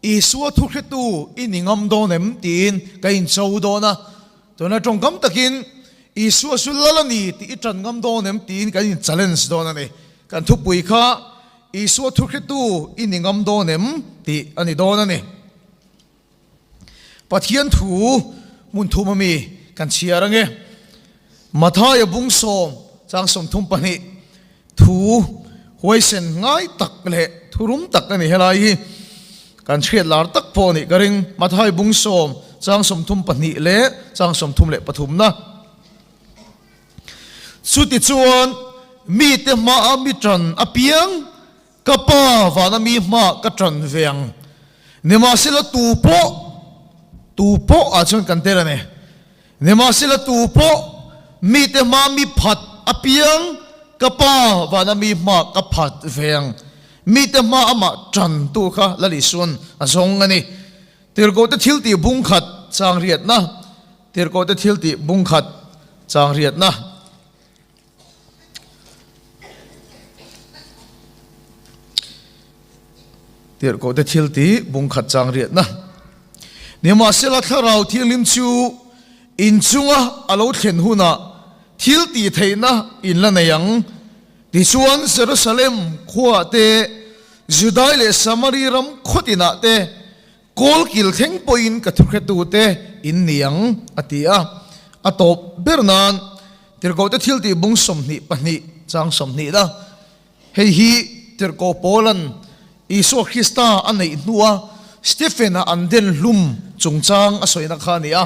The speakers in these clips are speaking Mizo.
Isua thuhretu i ni ngam dawn em tiin ka incho dawn a. Tuna tawngkam takin Isua chu lal a ni tih i tan ngam dawn em tiin kan in challenge dawn a ni. Kan thupui kha Isua thuhretu i ni ngam dawn em tih a ni dawn a ni. Pathian thu hmun thum ami kan chhiar ange. Mathaia bung sawm chang 32 thu huaisen ngai tak leh thurum tak a ni helai hi kan hriat lar tak pawh a nih ka ring. Mathai bung sawm chang 32 leh chang 33 na. Chutichuan mite hmaa mi tan apiang Ka pa vana mi hma ka tan ve ang. Nimahsela tu pawh, tu pawh ah chuan kan tel a ni. Nimahsela tu pawh mite hma mi phat apiang ka pa vana mi hma ka phat ve ang. Mite hma amah tan tu kha Lal Isuan a zawng a ni. Tirhkohte thiltih bung khat chang riatna, Tirhkohte thiltih bung khat chang riatna. Tirhkohte thil ti bung khat chang riatna. Nimahsela Thlarau Thianghlim chu inchunga a lo thlen hunah thil tih theihna in la nei ang. Tichuan Jerusalem khuaah te, Judai leh Samari ram khaw tinah te kawl kil thleng pawhin ka thuhretute in ni ang, a ti a. A tawp ber nan Tirhkohte thiltih bung 22 chang 20 la, Hei hi Tirhkoh Paula'n Isua Krista a neih hnua Stephen-a an den hlum chungchang a sawina kha a ni a,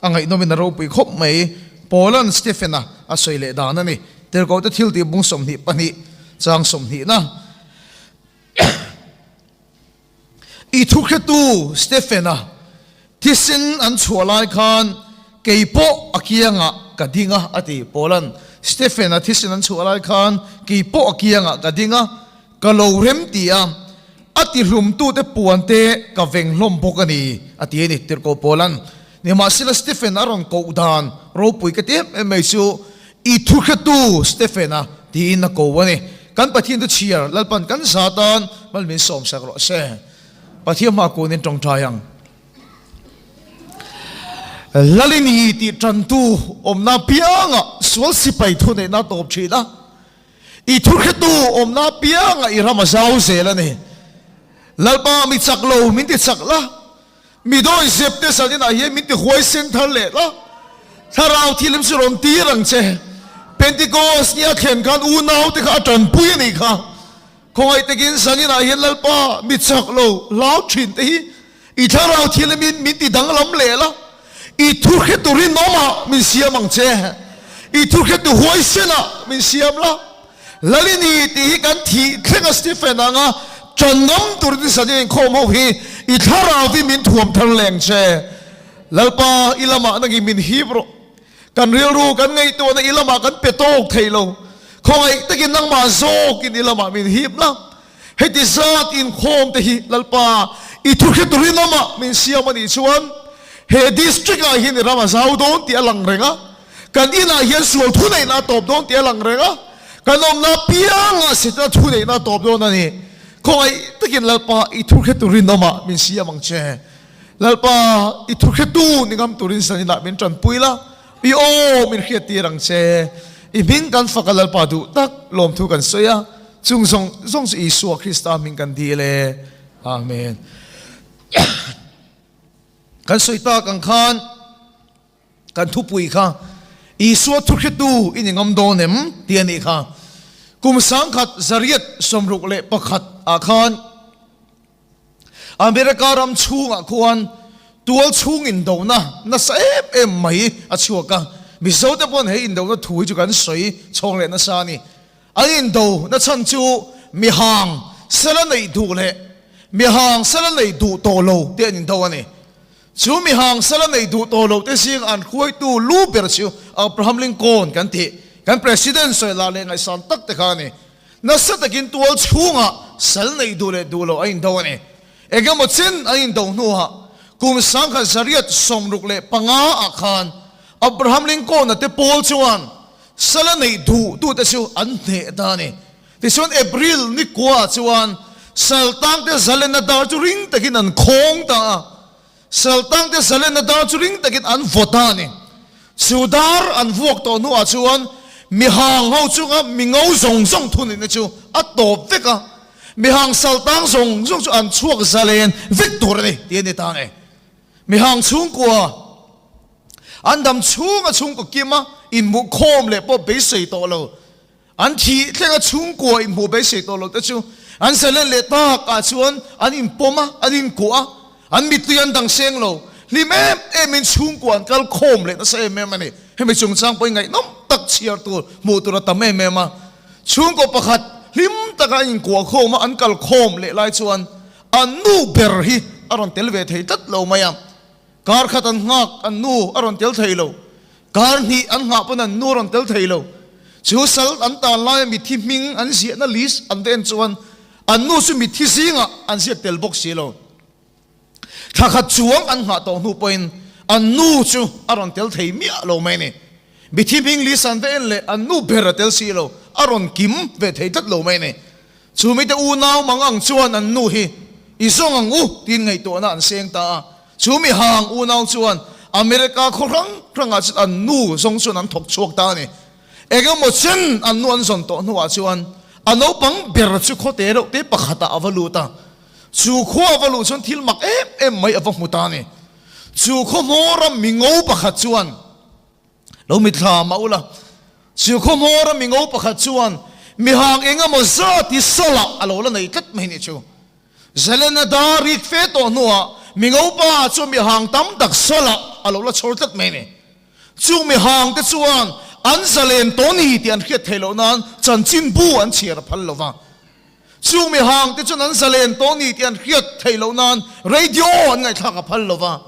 a ngaihnawmin a ropui khawp mai. Paula'n Stephen-a a sawi leh dan a ni. Tirhkohte thiltih bung 22 chang 20 na. I thuhretu Stephen-a thisen an chhuah lai khan kei pawh a kiangah ka ding a, a ti. Paula'n Stephen-a thisen an chhuah lai khan kei pawh a kiangah ka ding a, ka lo rem ti a, a tihlumtute puante ka veng hlawm bawk a ni, a ti a ni. Tirhkoh Paula'n Nimahsela Stephen a rawn koh dan ropui ka ti em em mai chu I thuhretu Stephen-a tiin a ko a ni. Kan Pathian chu chhiar Lalpan kan za tan mal min sawmsak rawh se. Pathian hma kunin tawngtai ang. Lalini tih tantu awmna piangah sual sipai thuneihna a tawp thin a. I thuhretu awmna piangah i ram a zau zel a ni. Lalpa mi chak lo min ti chak la. Mi dawi zep te zanin ah hian min ti huaisen thar leh la, Thlarau thilim chu rawn tir ang che. Pentecost ni a thlen khan unau te kha a tanpui a nih kha. Khawngaih takin zanin ah hian Lalpa mi chak lo hlau thin te hi i Thlarau thilimin min ti danglam leh la, i thu hre tu rinawm ah min siam ang che, i thu hre tu huaisen ah min siam la. Lalini tih hi kan thih thleng a Stephen anga ṭan ngam tur ni sanin inkhawm ho hi i thlarau hi min thuam thar leng che. Lalpa i lamah nangin min hip rawh. Kan rilru kan ngaihtuahna i lamah kan pe tawk thei lo. Khawngaih takin nangmah zawkin i lamah min hip la. Heti zat inkhawm te hi Lalpa i thuhre turin lamah min siam a nih chuan he district ah hian i ram a zau dawn tih a lang reng a, kan inah hian sual thuneihna a tawp dawn tih a lang reng a, kan awmna apiangah Setana thuneihna a tawp dawn a ni. Khawngaih takin Lalpa i thuhre turin lamah min siam ang che. Lalpa i thuhretu ni ngam turin zan inah min tanpui la, i aw min hriattir ang che. I hming kan fak a Lalpa duh tak lawmthu kan sawi a. Chung zawng zawng chu Isua Krista hming kan dil e. Amen. Kan sawi tak ang khan kan thupui kha Isua thuhretu i ni ngam dawn em tih a nih kha. Kum 1061 ah khan America ram chhungah khuan tual chhung indona nasa em em mai a chhuak a. Mizote pawhin he indona thu hi chu kan sawi chhawng leh nasa a ni. An indo na chhan chu mihang sela neih duh leh mihang sela neih duh tawh lo te an indo a ni. Chu mihang sela neih duh tawh lo te zing an hruaitu lu ber chu Abraham Lincoln kan tih, kan President sawi lah leh ngaihsan tak te kha a ni. Nasa takin tual chhungah sal neih duh leh duh lo a indo a ni. Engemaw chen an indo hnuah kum 1965 ah khan Abraham Lincoln-a te pawl chuan Sala neih duh tute chu an hneh ta a ni. Tichuan April ni kua chuan Saltangte zalenna dar chu ring takin an khawng ta a. Saltangte zalenna dar chu ring takin an vaw ta a ni. Chu dar an vuak tawh hnuah chuan mihang ho chunga mingo zawng zawng thunihna chu a tawp vek a, mihang saltang zawng zawng chu an chhuak zalen vek tur a ni tih a ni ta a ni. Mihang chhungkua an dam chhunga chhungkaw kima inhmuh khawm leh pawh beisei tawh lo. An thih thlenga chhungkua inhmuh beisei tawh lo te chu an zalen leh tak ah chuan an inpawm a, an inkuah a, an mittui an dang seng lo. Hlim em em in chhungkua an kal khawm leh nasa em em a ni. Hemi chungchang pawhin ngaihnawm tak chhiar tur hmuh tur a tam em em a. Chhungkaw pakhat hlim taka an inkuah khawm a, an kal khawm leh lai chuan an nu ber hi a rawn tel ve thei tlat lo mai a. Kar khat an nghak, an nu a rawn tel thei lo. Kar hnih an nghah pawn an nu a rawn tel thei lo. Chu sal an tan laia mitthi hming an ziahna list an va en chuan an nu chu mitthi zingah an ziak tel bawk si lo. Thla khat chuang an nghah tawh hnu pawhin an nu chu a rawn tel thei miah lo mai a ni. Mitthi hming list an va en leh an nu ber a tel si lo, a rawn kim ve thei tlat lo mai a ni. Chu mite unau mang ang chuan an nu hi i zawng ang u tiin ngaihtuahna an seng ta a. Chu mi hang unau chuan America khaw hrang hrangah chuan an nu zawng chuan an thawk chhuak ta a ni. Eng emaw chen an nu an zawn tawh hnuah chuan a naupang ber chu khaw te reuh te pakhatah a va lut a. Chu khua a va luh chuan thil mak em em mai a va hmu ta a ni. Chu khaw hmawra mingo pakhat chuan Lo mitthla mah ula, chu khawhmawra mi ngo pakhat chuan mihang eng emaw zat hi sawlah a lo la nei tlat mai nih chu. Zelena dar rik fe tawh hnuah mi ngo pa chuan mihang tam tak sawlah a lo la chhawr tlat mai ni. Chung mihang te chuan an zalen tawh ni tih an hriat theih loh nan chanchinbu an chhiar a phal lo va. Chung mihang te chuan an zalen tawh ni tih an hriat theih loh nan radio an ngaihthlak a phal lo va.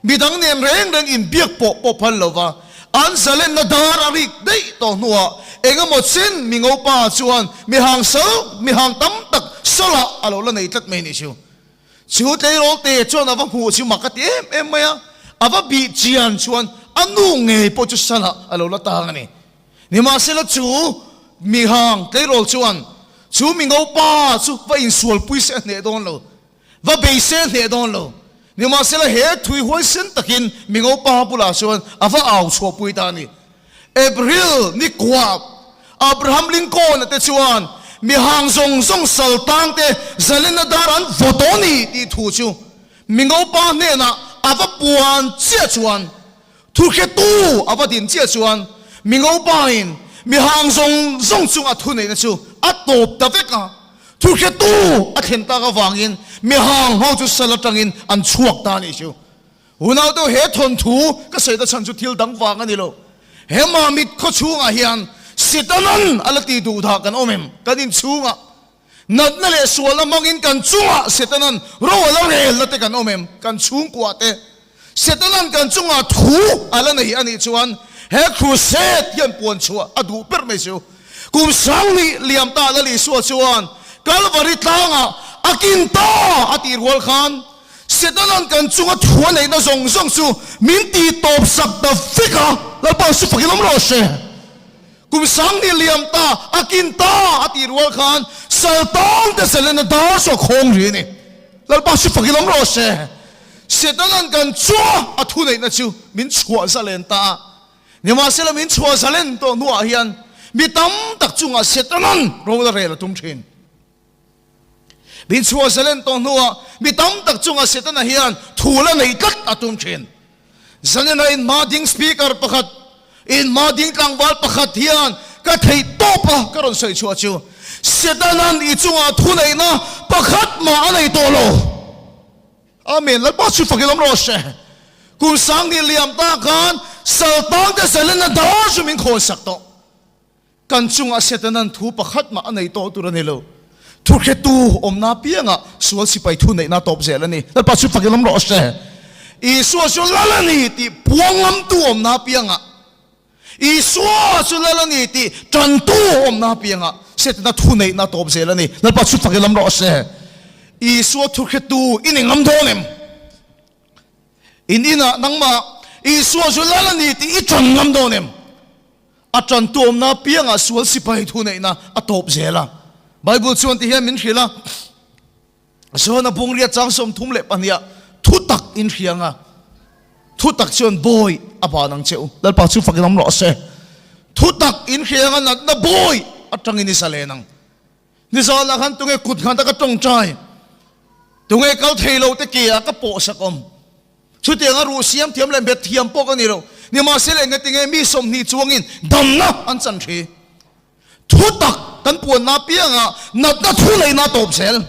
Midang nen reng reng inbiak pawh pawh phal lo va, an zalenna dar a rik daih tawh hnuah eng emaw chen mi ngopa chuan mihang sal, mihang tam tak salah a lo la nei tlat mai nih chu. Chu tleirawl te chuan a va hmuh chu mak a ti em em mai a, a va bih chian chuan a nu ngei pawh chu salah a lo la tang a ni. Nimahsela chu mihang tleirawl chuan chu mi ngopa chu va insualpui se a hneh dawn lo. Va bei se hneh dawn lo. Nimahsela he thui huaisen takin mingo pa bulah chuan a va au chhuahpui ta a ni. April ni kuah Abraham Lincoln-a te chuan mihang zawng zawng sal tang te zalenna dar an vaw tawh ni tih thu chu mingo pa hnenah a va puan chiah chuan Thuhretu a va din chiah chuan mingo pain mihang zawng zawng chunga thuneihna chu a tawp ta vek a. Thuhretu a thlen tak avangin mihang ho chu sal atangin an chhuak ta a nih chu. Unaute he thawnthu ka sawi ta chhan chu thil dang vang a ni lo. He Mamit khaw chhungah hian Sitanan a la ti duh dah kan awm em? Kan inchhungah Natna leh sualna hmangin kan chungah Setanan ro a la relna te kan awm em? Kan chhungkuah te Setanan kan chungah thu a la nei a nih chuan he crusade hian puan chhuah a duh ber mai chu. Kum 2000 liam ta Lal Isua chuan Kalvari tlangah a kin ta a tih rual khan Setanan kan chunga thu a neihna zawng zawng chu min ti tawp sak ta vek a, Lalpa su fakin awm rawh se. Kum 2000 liam ta, a kin ta a tih rual khan Saltan te Selena dar chu a khawng ri a ni. Lalpa si fak i lawm rawh se. Setanan kan chua a thuneihna chu min chhuah zalen ta a. Nimahsela min chhuah zalen tawh hnuah hian mi tam tak chungah Setanan ro la rel a tum thin. Min chhuah zalen tawh hnuah mi tam tak chungah Setana hian thu la nei tlat a tum thin. Zanina inhma ding speaker pakhat, inhma ding tlangval pakhat hian ka theih tawp a ka rawn sawi chhuah chu, Setanan i chungah thu neihna pakhat mah a nei tawh lo. Amen. Lalpa chu fak i lawm rawh se. Kum 2000 liam ta khan Saltangte zalena dar chu min khawnsak tawh. Kan chungah Setanan thu pakhat mah a nei tawh tur a ni lo. Thuhretu awmna piangah sual sipai thu neihna tawp zel a ni. Lalpa chu fak i lawm rawh se. Isua chu lal a ni tih puang ngamtu awmna piangah, Isua chu lal a ni tih tantu awmna piangah Setana thu neihna tawp zel a ni. Lalpa chu fak i lawm rawh se. Isua thuhretu i ni ngam dawn em? In inah nangmah Isua chu lal a ni tih i tan ngam dawn em? A ṭantuamna apiangah sual sipai thuneihna a tawp zel a. Bible chuan ti hian min hrilh a. Johana bungriat chang 32ah thutak in hria anga thutak chuan bawi a ban ang che u. Lalpa chu fakin awm rawh se. Thutak in hria anga natna bawi atangin i zalen ang. Nizanah khan tunge kut nghat a ka tawngtai? Tunge kal thei lo te ke ah ka pawh sak awm? Chutianga ruh siam thiam leh bet thiam pawh ka ni lo. Nimahsela engatinge mi 20 chuangin damna an chan thi? Thutak kan puanna apiangah natna thu neihna a tawp zel.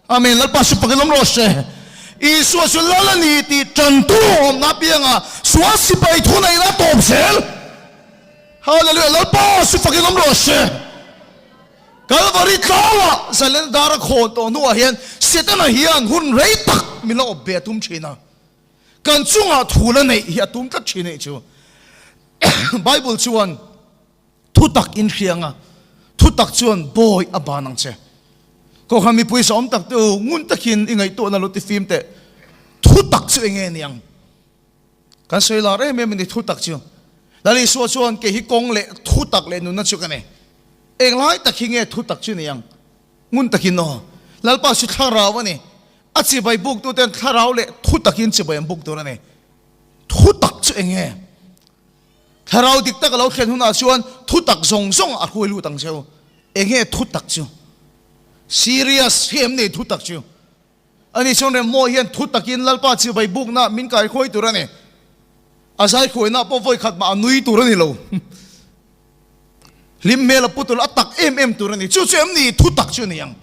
Amen. Lalpa su pakin awm rawh se. Isua chu Lal a ni tih tantu awmna apiangah sual sipai thu neihna a tawp zel. Hallelujah. Lalpa su pakin awm rawh se. Kalvari tlangah zalen dar a khawn tawh hnuah hian Setana hian hun rei tak min la awp ve a tum thin a. Kan chungah thu la neih hi a tum tlat thin a nih chu. Bible chuan Thutak in hria anga, thutak chuan bawi a ban ang che. Kohhran mipui sawm tak te u, ngun takin i ngaihtuahna lo ti fim teh. Thutak chu enge ni ang? Kan sawi lar em em a ni thutak chu. Lal Isua chuan kei hi kawng leh thutak leh nunna chu ka nei. Englai tak hi nge thutak chu ni ang? Ngun takin aw. Lalpa chu thlarau a ni. A chibai buktuten thlarau leh thutakin chibai an buk tur a ni. Thutak chu enge? Thlarau dik tak a lo thlen hunah chuan thutak zawng zawng a hruai lut ang cheu. Enge thutak chu? Serious hi em nei thutak chu? Ani chuan Remmawi hian thutakin Lalpa chibai bukna min kaihruai tur a ni. A zaikhuaina pawh vawi khat mah a nui tur a ni lo. Hlim hmel a pu tur a tak em em tur a ni. Chu chu em ni thutak chu ni ang?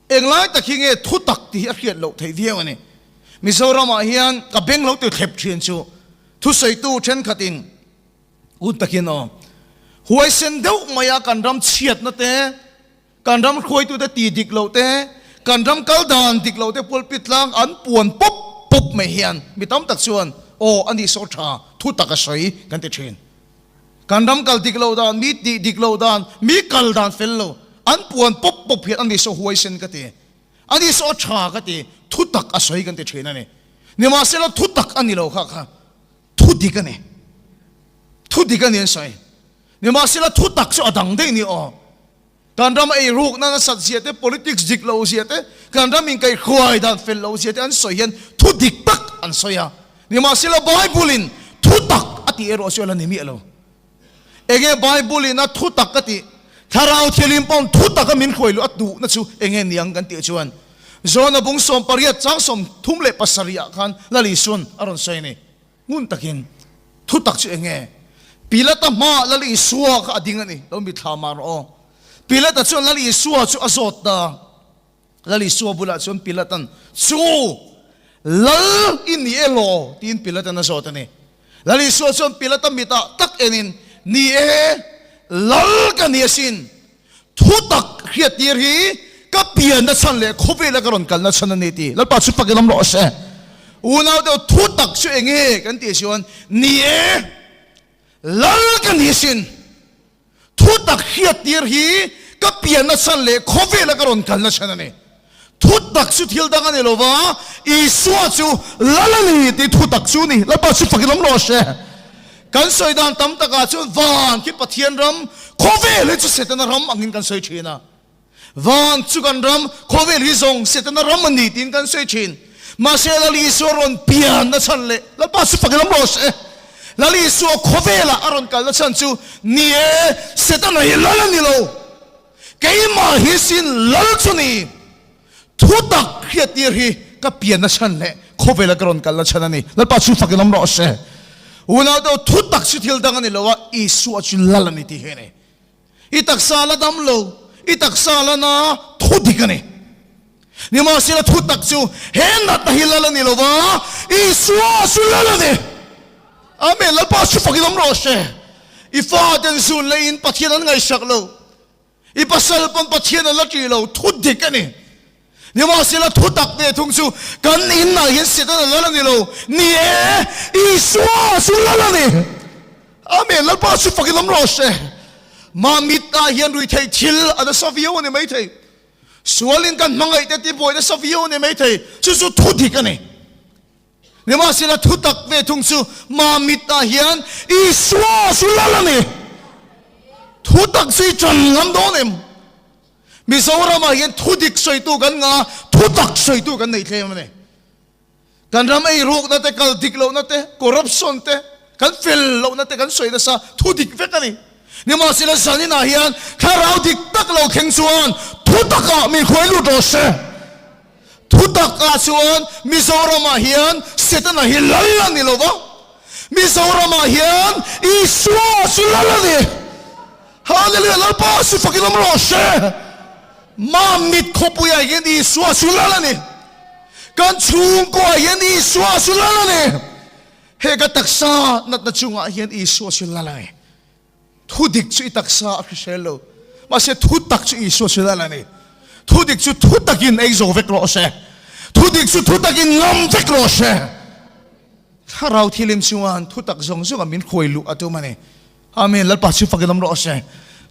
Englai tak hi nge thutak tih hi a hriat loh theih viau a ni. Mizoramah hian ka beng lo ti thlep thin chu thusawitu thenkhatin un takin aw huaisen deuh maia kan ram chhiatna te, kan ram hruaitute tih dik loh te, kan ram kal dan dik loh te pulpit tlang an puan pawp pawp mai hian mi tam tak chuan aw a nih saw tha thutak a sawi kan ti thin. Kan ram kal dik loh dan, mi tih dik loh dan, mi kal dan fel lo, an puan pawp pawp hian ani saw huaisen ka ti, ani saw tha ka ti, thu tak a sawi kan ti thin a ni. Nimahsela thu tak a ni lo kha kha thu dik a ni. Thu dik a ni an sawi. Nimahsela thu tak chu a dang daih ni aw. Kan ram ei rukna nasat zia te, politics dik lo zia te, kan ram inkaihhruai dan fel lo zia te an sawi hian thu dik tak an sawi a. Nimahsela Bible in thu tak a tih erawh chu a la ni miah lo. Enge Bible in a thu tak a tih? Thlarau Thianghlim pawn thu taka min hruai luh a duhna chu enge niang kan tih chuan Jona bung 18 chang 37 ah khan Lal Isuan a rawn sawi a ni. Ngun takin, Thutak chu eng nge? Pilata hmaah Lal Isua kha a ding a ni, lo mitthla mah rawh aw. Pilata chuan Lal Isua chu a zawt ta. Lal Isua bulah chuan Pilatan, Chu! Lal i ni e law? tiin Pilatan a zawt a ni. Lal Isua chuan Pilata mitah tak enin, Ni e, Lal ka ni asin. Thutak hriattir hi ka pianna chhan leh khawvela ka rawn kalna chhan a ni ti Lalpa chu fakin awm rawh se. Unau deuh thutak chu eng nge kan tih chuan ni e, Lal ka ni sin. Thutak hriattir hi ka pianna chhan leh khawvela ka rawn kalna chhan a ni. Thutak chu thil dang a ni lo va, Isua chu Lal a ni tih thutak chu a ni. Lalpa chu fakin awm rawh se. Kan sawi dan tam takah chuan van khi Pathian ram, khawvel hi chu Setana ram angin kan sawi thin a. Van chu kan ram, khawvel hi zawng Setana ram a ni tiin kan sawi thin. Mahse Lal Isua rawn pianna chhan leh Lalpa chu fakin awm rawh se. Lal Isua khawvelah a rawn kalna chhan chu ni e, Setana hi Lal a ni lo. Keimah hi sin lal chu ni. Thutak hriattir hi ka pianna chhan leh khawvela ka rawn kalna chhan a ni. Lalpa chu fakin awm rawh se. Unau deuh thutak chu thil dang a ni lo a, Isua chu lal a ni tih hi a ni. I taksa la dam lo, i taksa la na thu dik a ni. Nimahsela thutak chu he natna hi lal a ni lo va, Isua chu lal a ni. Amen. Lalpa chu fakin awm rawh se. I faten zun leiin Pathian an ngaihsak lo. I pasal pawn Pathian an la ṭih lo. Thu dik a ni. Nimahsela thu tak ve thung chu kan inah hian Setana lal a ni lo. Ni e, Isua chu lal a ni. Amen. Lalpa chu fakin awm rawh se. Mah mitah hian ruihtheih thil a nasa viau a ni maithei. Sualin kan hmangaihte tibuai nasa viau a ni maithei. Chu chu thu dik a ni. Nimahsela thu tak ve thung chu Mamitah hian Isua chu lal a ni. Thu tak chu i ṭan ngam dawn em? Mizoramah hian thudik sawitu kan ngah a, thutak sawitu kan nei tlem a ni. Kan ram eirukna te, kal dik lohna te, corruption te, kan fel lohna te kan sawi nasa, thudik vek a ni. Nimahsela zaninah hian thlarau dik tak lo thleng chuan thutakah min hruai lut rawh se. Thutakah chuan Mizoramah hian Setana hi lal a ni lo va, Mizoramah hian Isua chu lal a ni. Hallelujah! Lalpa chu fakin awm rawh se. Mamit khawpuiah hian Isua chu lal a ni. Kan chhungkuaah hian Isua chu lal a ni. He ka taksa natna chungah hian Isua chu lal a ni. Thu dik chu i taksa a hrisel lo, mahse thu tak chu Isua chu lal a ni. Thu dik chu thu takin ei zo vek rawh se. Thu dik chu thu takin ngam vek rawh se. Thlarau thilim chuan thu tak zawng zawnga min hruai luh a tum a ni. Amen. Lalpa chu fakin awm rawh se.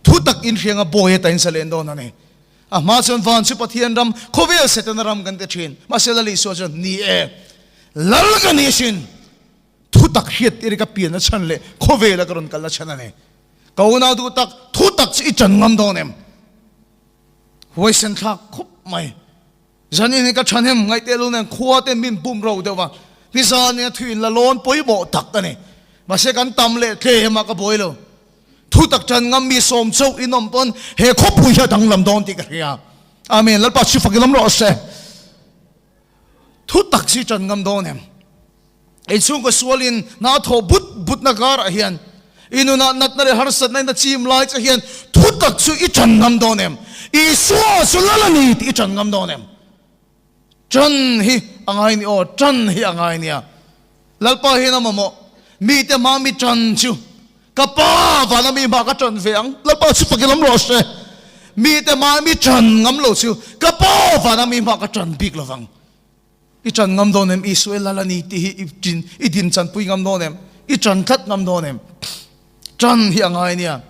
Thu tak inhrianga bawi ata in zalen dawn a ni. A hma chuan van chu Pathian ram, khawvel Setana ram kan ti thin. Mahse Lal Isua chuan, Ni e, Lal ka ni asin. Thu tak hriat tir ka pian a chhan leh khawvela ka rawn kal a chhan a ni. Ka unau duh tak, thu tak chu i chan ngam dawn em? Huaisen thlak khup mai. Zanin hi ka thahnem ngaihte lu nen khua te min bum ro deuh va, nizan nia thu in la lawn pawimawh tak a ni. Mahse kan tam leh tlem a ka buai lo. Thu tak tan ngam mi sawm chauh in awm pawn he khawpui hi a danglam dawn tih ka hria. Amen. Lalpa chu fakin awm rawh se. Thu tak chi tan ngam dawn em? Ei chhungkaw sualin hna thawh but butna karah hian i nunah natna leh harsatna in a chim lai che hian thutak chu i ṭan ngam dawn em? Isua chu lal a ni tih i ṭan ngam dawn em? Ṭan hi a ngai ni aw, ṭan hi a ngai nia. Lalpa hian a mamawh mite hmaa mi ṭan chu ka pa vana mi hma ka ṭan ve ang. Lalpa chu fakin awm rawh se. Mite hmaa mi ṭan ngam lo chu ka pa vana mi hma ka ṭan bik lovang. I ṭan ngam dawn em? Israel lal a ni tih hi i ṭin, i din chanpui ngam dawn em? I ṭan tlat ngam dawn em? Ṭan hi a ngai nia.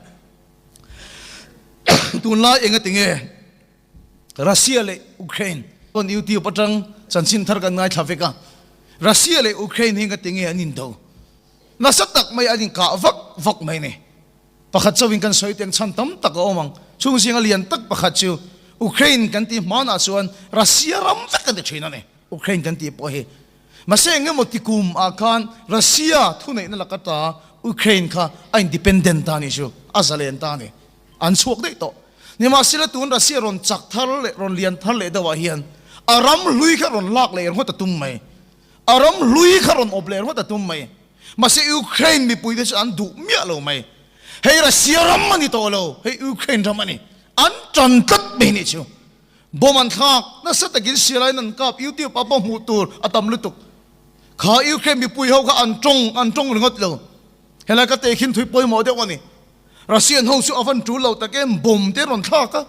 Tunlai enga tinge Russia leh Ukraine pawn YouTube aṭang chanchin thar kan ngaithla vek a. Russia leh Ukraine hi enga tinge an indo? Nasa tak mai an inkah vak vak mai ni. Pakhat chauhin kan sawi teng chhan tam tak a awm ang. Chung zinga lian tak pakhat chu Ukraine kan tih hmanah chuan Russia ram vek a ni thin a ni. Ukraine kan tih pawh hi. Mahse engemaw ti kum ah khan Russia thuneihna lak ata Ukraine kha a independent ta ni chu, a zalen ta a ni. An chhuak daih tawh. Nimahsela tun Russia rawn chak thar leh rawn lian thar leh deuhah hian a ram hlui kha rawn lak leh ringawt a tum mai. A ram hlui kha rawn awp leh ringawt a tum mai. Mahse Ukraine mipuite chu an duh miah lo mai. Hei Russia ram a ni tawh lo, hei Ukraine ram a ni. An tan tlat mai nih chu. Bomb an thlak, nasa takin sialaiin an kap, YouTube ah pawh hmuh tur a tam lutuk. Kha Ukraine mipui ho kha an tawng, an tawng ringawt lo. Helai ka tehkhin thui pawimawh deuh a ni. Russian ho chu a van tul lo tak em, bomb te rawn thlak a.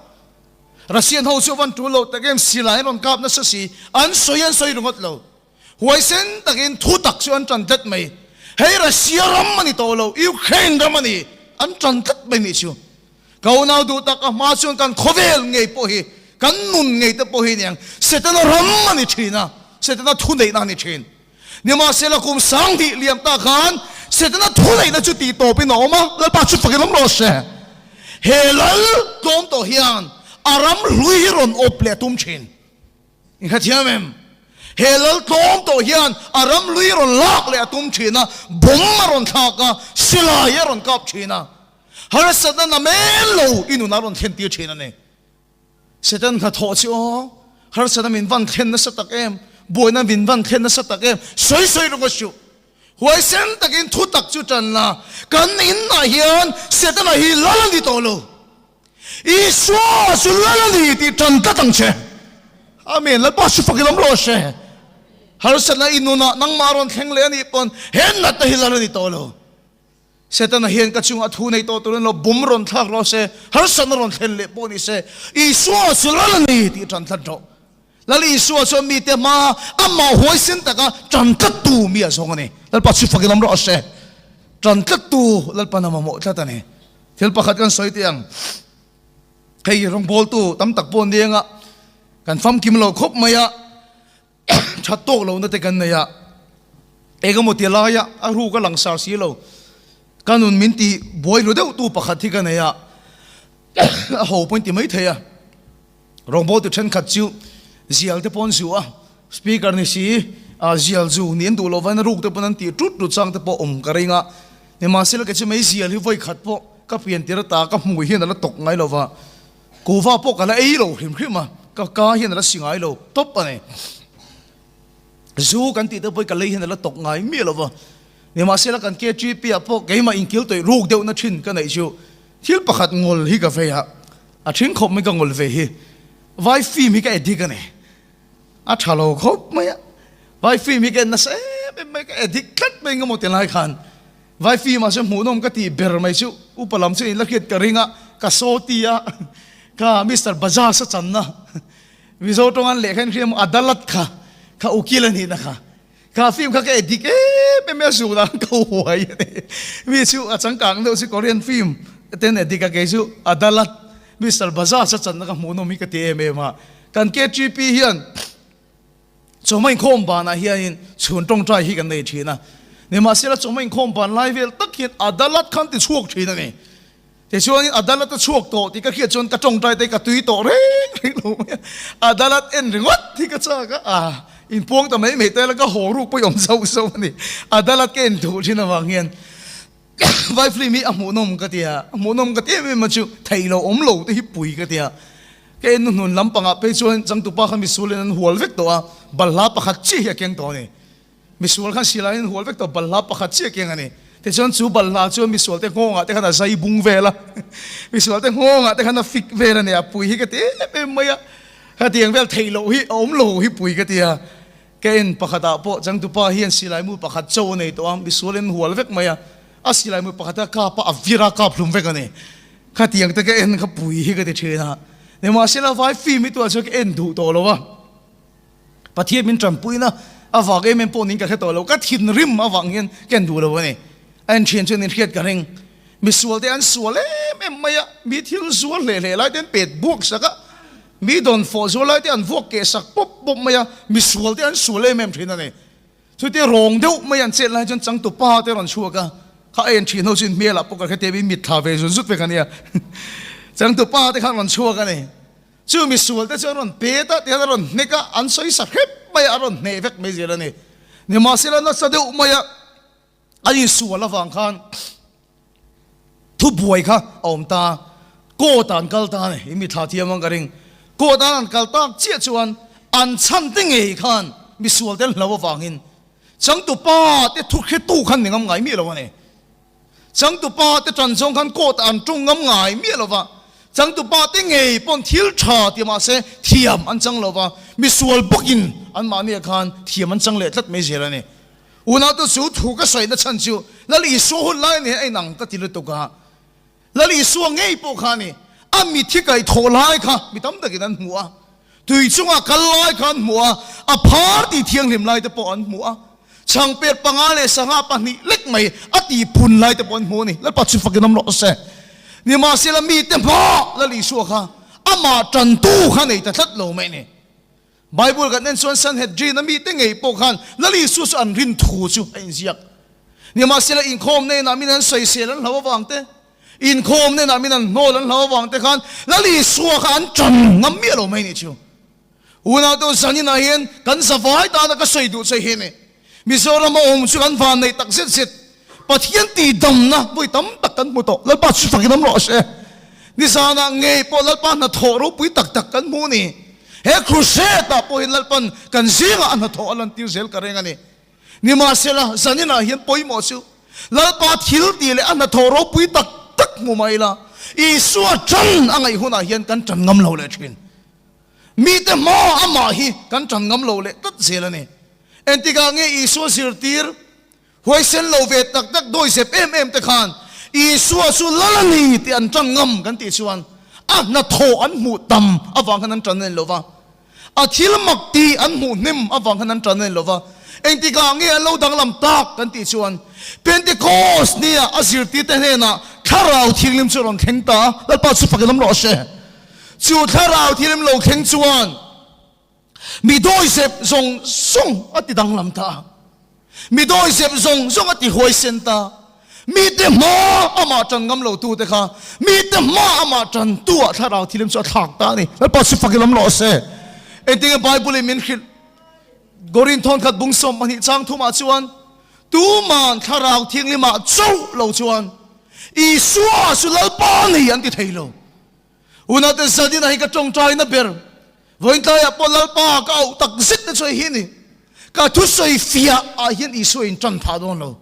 Russian ho chu a van tul lo tak em, silai an rawn kap nasa si, an sawi an sawi ringawt lo. Huaisen takin thu tak chu an tan tlat mai. Hei Russia ram a ni tawh lo, Ukraine ram a ni. An tan tlat mai nih chu. Ka unau duh tak a hma chuan kan khawvel ngei pawh hi, kan nun ngei te pawh hi niang Setana ram a ni thin a, Setana thuneihna a ni thin. Nimahsela kum 2000 liam ta khan Setana thuneihna chu tih tawpin a awm a, Lalpa chu fakin awm rawh se. He lal tlawm tawh hian a ram hlui hi rawn awp leh a tum thin. In hrethiam em? He lal tlawm tawh hian a ram lui rawn lak leh a tum thin a, bomb a rawn thlak a, silai a rawn kap thin a, harsatna na men lo i nun a rawn thlen tir thin a ni. Satan hnathawh chu aw, harsatna min van thlen nasa tak em, buaina min van thlen nasa tak em, sawi sawi rawng a suh. Huaisen takin thu tak chu tan la, kan inah hian Setana hi lal a ni tawh lo. Isua chu lal a ni tih tan tlat ang che. Amen. Lalpa chu fak i lawm rawh se. Harsatna i nunah nangmah rawn thleng leh a nih pawn he natna hi lal a ni tawh lo. Setana hian ka chungah thu nei tawh turin lo bum rawn thlak rawh se, harsatna rawn thlen leh pawh ni se, Isua chu lal a ni tih tan tlat rawh. Lal Isua chuan mite hmaa amah huaisen taka tan tlattu mi a zawng a ni. Lalpa chu fak i lawm rawh se. Tan tlattu Lalpa na mamawh tlat a ni. Thil pakhat kan sawi teh ang, hei rawngbawltu tam tak pawh nianga kan famkim lo khawp mai a, that tawk lohna te kan nei a, engemaw ti laia a ruk a langsar si lo, ka nun min ti buai lu deuh tu pakhat hi ka nei a, a ho pawhin ti mai thei a. Rawngbawltu thenkhat chu zial te pawh an zu a, speaker ni si zial zu nih an duh loh vain a ruk te pawn an tih tut tut chang te pawh awm ka ring a. Nimahsela kei chu mei zial hi vawi khat pawh ka pian tir ata ka hmuh hian a la tawk ngai lo va, kuhva pawh ka la ei lo hrim hrim a, ka ka hian a la si ngai lo tawp a ni. Zu kan tih te pawh hi ka lei hian a la tawk ngai miah lo va. Nimahsela kan KTP ah pawh keimah inkil tawih ruk deuhna thin ka neih chu thil pakhat ngawl hi ka vei a, A then khawp mai ka ngawl ve hi. Vai film hi ka addict a ni. A tha lo khawp mai a. Vai film hi ka en nasa em em mai, ka addict tlat mai engemaw ti lai khan. Vai film ah chuan hmuhnawm ka tih ber mai chu upa lam chu in la hriat ka ring a, ka saw ti a, ka Mister Bajaj a channa Mizo tawng an lehkha in hria emaw Adalat kha, kha ukil a nihna kha. Kha film kha ka edit em em a zun a ka huai a ni. Mi chu a changkang deuh chu Korean film ten edit a kei chu Adalat Mister Bajaj a channa ka hmuh nawm hi ka ti em em a. Kan KTP hian chawhma inkhawm banah hianin chhun tawngtai hi kan nei thin a. Nimahsela chawhma inkhawm ban lai vel tak hian Adalat khan ti chhuak thin a ni. Tichuanin Adalat a chhuak tawh tih ka hriat chuan ka tawngtai te ka tui tawh reng reng lo mai a, Adalat en ringawt hi ka chak a, ah inpuang ta mai mai te la ka haw ruk pawh i awm zauh zauh a ni. Adalat ka en duh thin avang hian vai film hi a hmuhnawm ka ti a, a hmuhnawm ka ti em em a chu theih lo awm lo te hi pui ka ti a. Ka en hnuhnun lampangah phei chuan changtupa kha misualin an hual vek tawh a, balhla pakhat chiah hi a keng tawh a ni. Misual khan silaiin an hual vek tawh, balhla pakhat chiah keng a ni. Tichuan chu balhla chuan misual te nghawngah te khan a zai bung vel a, misual te nghawngah te khan a fik vel a ni a, pui hi ka ti em em mai a, hetiang vel theih loh hi a awm lo hi pui ka ti a. Ka en pakhatah pawh changtupa hian silai mu pakhat cho a nei tawh a, misual in hual vek mai a, a silai mu pakhat a kap a, a vir a kap hlum vek a ni. Khatiang te ka en kha pui hi ka ti thin a, nimahsela vai film hi tuah chuan ka en duh tawh lo a. Pathian min tanpuina avang em em pawh niin ka hre tawh lo, ka thinrim avang hian ka en duh lo a ni. A en thian chuan in hriat ka ring. Misual te an sual em em mai a, mi thil zual hleh hleh lai te an pet buak sak a, mi dawn fawh zual lai te an vuak keh sak pawp pawp mai a, misual te an sual em em thin a ni. Chutia rawng deuh mai an chet lai chuan changtu pa te rawn chhuak a, kha a en thin ho chu in hmelah pawh ka hre tep in mitthla ve zut zut vek a nia. Changtu pa te khan rawn chhuak a ni. Chu misual te chu an rawn pet a, tihian a rawn hnek a, an sawi sa hrep mai a, a rawn hneh vek mai zel a ni. Nimahsela nasa deuh mai a, an insual avang khan thubuai kha a awm ta, court ah an kal ta a ni, i mithla thiam ang ka ring. Court ah an kal tak chiah chuan an chhan te ngei khan misual te an hlau avangin changtupa te thu hretu khan ni ngam ngai miah lo a ni. Changtupa te tan zawng khan court ah an tung ngam ngai miah lo va, changtupa te ngei pawn thil tha ti mah se thiam an chang lo va, misual bawkin anmahni ah khan thiam an chang leh tlat mai zel a ni. Unau te chu thu ka sawi na chhan chu Lal Isua hun lai nen a inang ka ti lutuk a, Lal Isua ngei pawh kha a ni, a mithi kaih thawh lai kha mi tam takin an hmu a, tui chunga kal lai kha an hmu a, a phar tih thianghlim lai te pawh an hmu a, chhangpet panga leh sangha pahnih lek mai a tih phun lai te pawh an hmu a ni. Lalpa chu fakin awm rawh se. Nimahsela mite hma Lal Isua kha amah tantu kha nei ta tlat lo mai a ni. Bible kan en chuan Sanhedrin a mite ngei pawh khan Lal Isua chu an rin thu chu a inziak. Nimahsela inkhawm hnenah min an sawisel an hlau avang te, inkhawm hnenah min an hnawl an hlau avang te khan Lal Isua kha an tan ngam miah lo mai nih chu. Unau zaninah hian kan zavai tana ka sawi duh che hi ni. Mizoram a awm chu kan van neih tak zet zet. Pathian tihdamna vawi tam tak kan hmu tawh. Lalpa chu fakin awm rawh se. Nizanah ngei pawh Lalpa hnathawh ropui tak tak kan hmu ni. He crusade ah pawhin Lalpan kan zingah a hnathawh a lantir zel ka reng a ni. Nimahsela, zaninah hian pawimawh chu Lalpa thil tih leh a hnathawh ropui tak tak hmu mai ila, Isua tan a ngaih hunah hian kan tan ngam lo leh thin. Mite hma amah hi kan tan ngam lo leh tlat zel a ni. Entikah nge Isua zirtir huaisen lo ve tak tak dawizep em em te khan Isua chu lal a ni tih an tan ngam kan tih chuan a hnathawh an hmuh tam avang khan an tan a ni lo va, a thil mak tih an hmuh hnem avang khan an tan a ni lo va. Engtikah nge an lo danglam tak kan tih chuan Pentecost nia a zirtirte hnenah Thlarau Thianghlim chu a rawn thleng ta a, Lalpa chu fakin awm rawh se. Chu Thlarau Thianghlim lo thleng chuan Mi dawizep zawng zawng a ti danglam ta a, mi dawizep zawng zawng a ti huaisen ta. Mite hma amah ṭan ngam lo tute kha mite hma amah ṭantu ah Thlarau Thilim chu a thlak ta a ni. Lalpa chu fak i lam rawh se. Engtinge Bible in min hrilh? Korin thawnkhat bung 12 chang thumah chuan, Tuman Thlarau Thianghlimah chauh lo chuan Isua chu Lalpa ni an ti thei lo. Unaute Zadina hi ka tawngtaina ber. Vawiin tlaiah pawh Lalpa ka auh tak zet te chu hei hi a ni. Ka thusawi fiah ah hian Isua in tan phah dawn lo.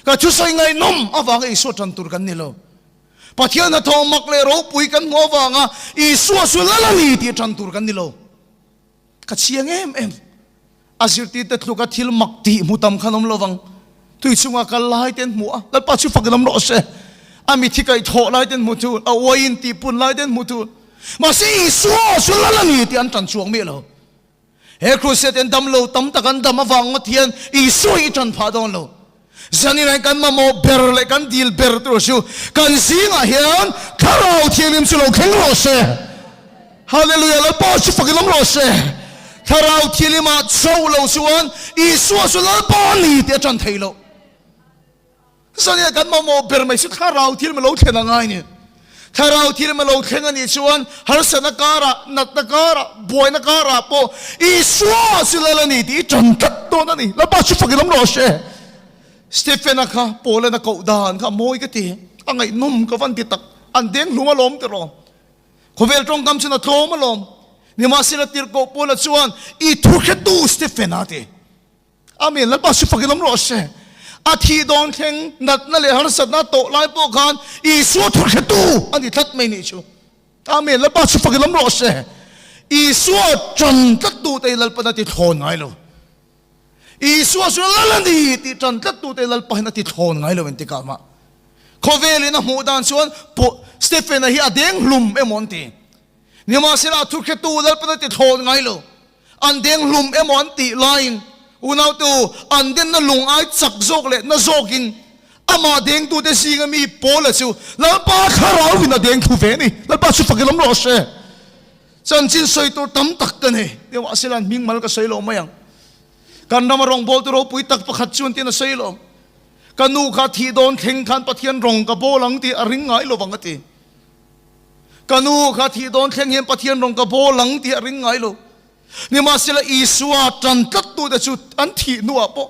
Ka thusawi ngaihnawm avanga Isua tan tur kan ni lo. Pathian hnathawh mak leh ropui kan hmuh avanga Isua chu Lal a ni tih tan tur kan ni lo. Ka chiang em em. A zirtirte tluka thil mak tih hmu tam khan awm lo vang. Tui chunga kal lai te an hmu a, Lalpa chu fak in awm rawh se. A mithi kaih thawh lai te an hmu thun, a uaiin tih pun lai te an hmu thun. Mahse Isua chu Lal a ni tih an tan chuang miah lo. He crusade hian dam lo tam tak an dam avang ngawt hian Isua hi i tan phah dawn lo. Zanin ah kan mamawh ber leh kan dil ber tur chu kan zingah hian Thlarau Thianghlim chu lo thleng rawh se. Hallelujah Lalpa chu fak in awm rawh se. Thlarau Thianghlim ah chauh lo chuan Isua chu Lalpa a ni tih a tan theih loh. Zanin ah kan mamawh ber mai chu Thlarau Thianghlim a lo thlen a ngai ni. Thlarau Thianghlim a lo thleng a nih chuan harsatna karah, natna karah, buaina karah pawh Isua chu Lal a ni tih i tan tlat dawn a ni. Lalpa chu fak i lam rawh se. Stephen-a kha Paul-an a koh dan kha a mawi ka ti, a ngaihnawm ka van ti tak. An deng hlum alawm tiraw. Khawvel tawngkam chuan a tlawm alawm. Nimahsela tirhkoh Paul-a chuan i thuhretu Stephen-a a ti. Amen. Lalpa chu fak in awm rawh se. A thih dawn thleng natna leh harsatna a tawh lai pawh khan Isua thu hretu a ni tlat mai nih chu. Amen. Lalpa chu fak in awm rawh se. Isua tan tlat tu te hi Lalpan a ti thlawn ngai lo. Isua chu Lal a ni tih tan tlat tu te hi Lalpa hian a ti thlawn ngai lo engtikah mah. Khawvel in a hmuh dan chuan Stephen-a hi a deng hlum emaw an ti. Nimahsela a thuhretu Lalpan a ti thlawn ngai lo. An deng hlum emaw an tih laiin unaute u, an denna lung ai chak zawk leh na zawkin amah dengtute zinga mi Paula chu Lalpa thlarauin a deng thlu ve a ni. Lalpa chu fak i lam rawh se. Chanchin sawi tur tam tak ka nei. Nimahsela an hming mal ka sawi lo mai ang. Kan rama rawngbawltu ropui tak pakhat chuan tiin a sawi lo. Ka nu kha thih dawn thleng khan Pathian rawng ka bawl ang tih a ring ngai lo vang a ti. Ka nu kha thih dawn thleng hian Pathian rawng ka bawl ang tih a ring ngai lo. Nimahsela Isua tan tlattute chu an thih hnuah pawh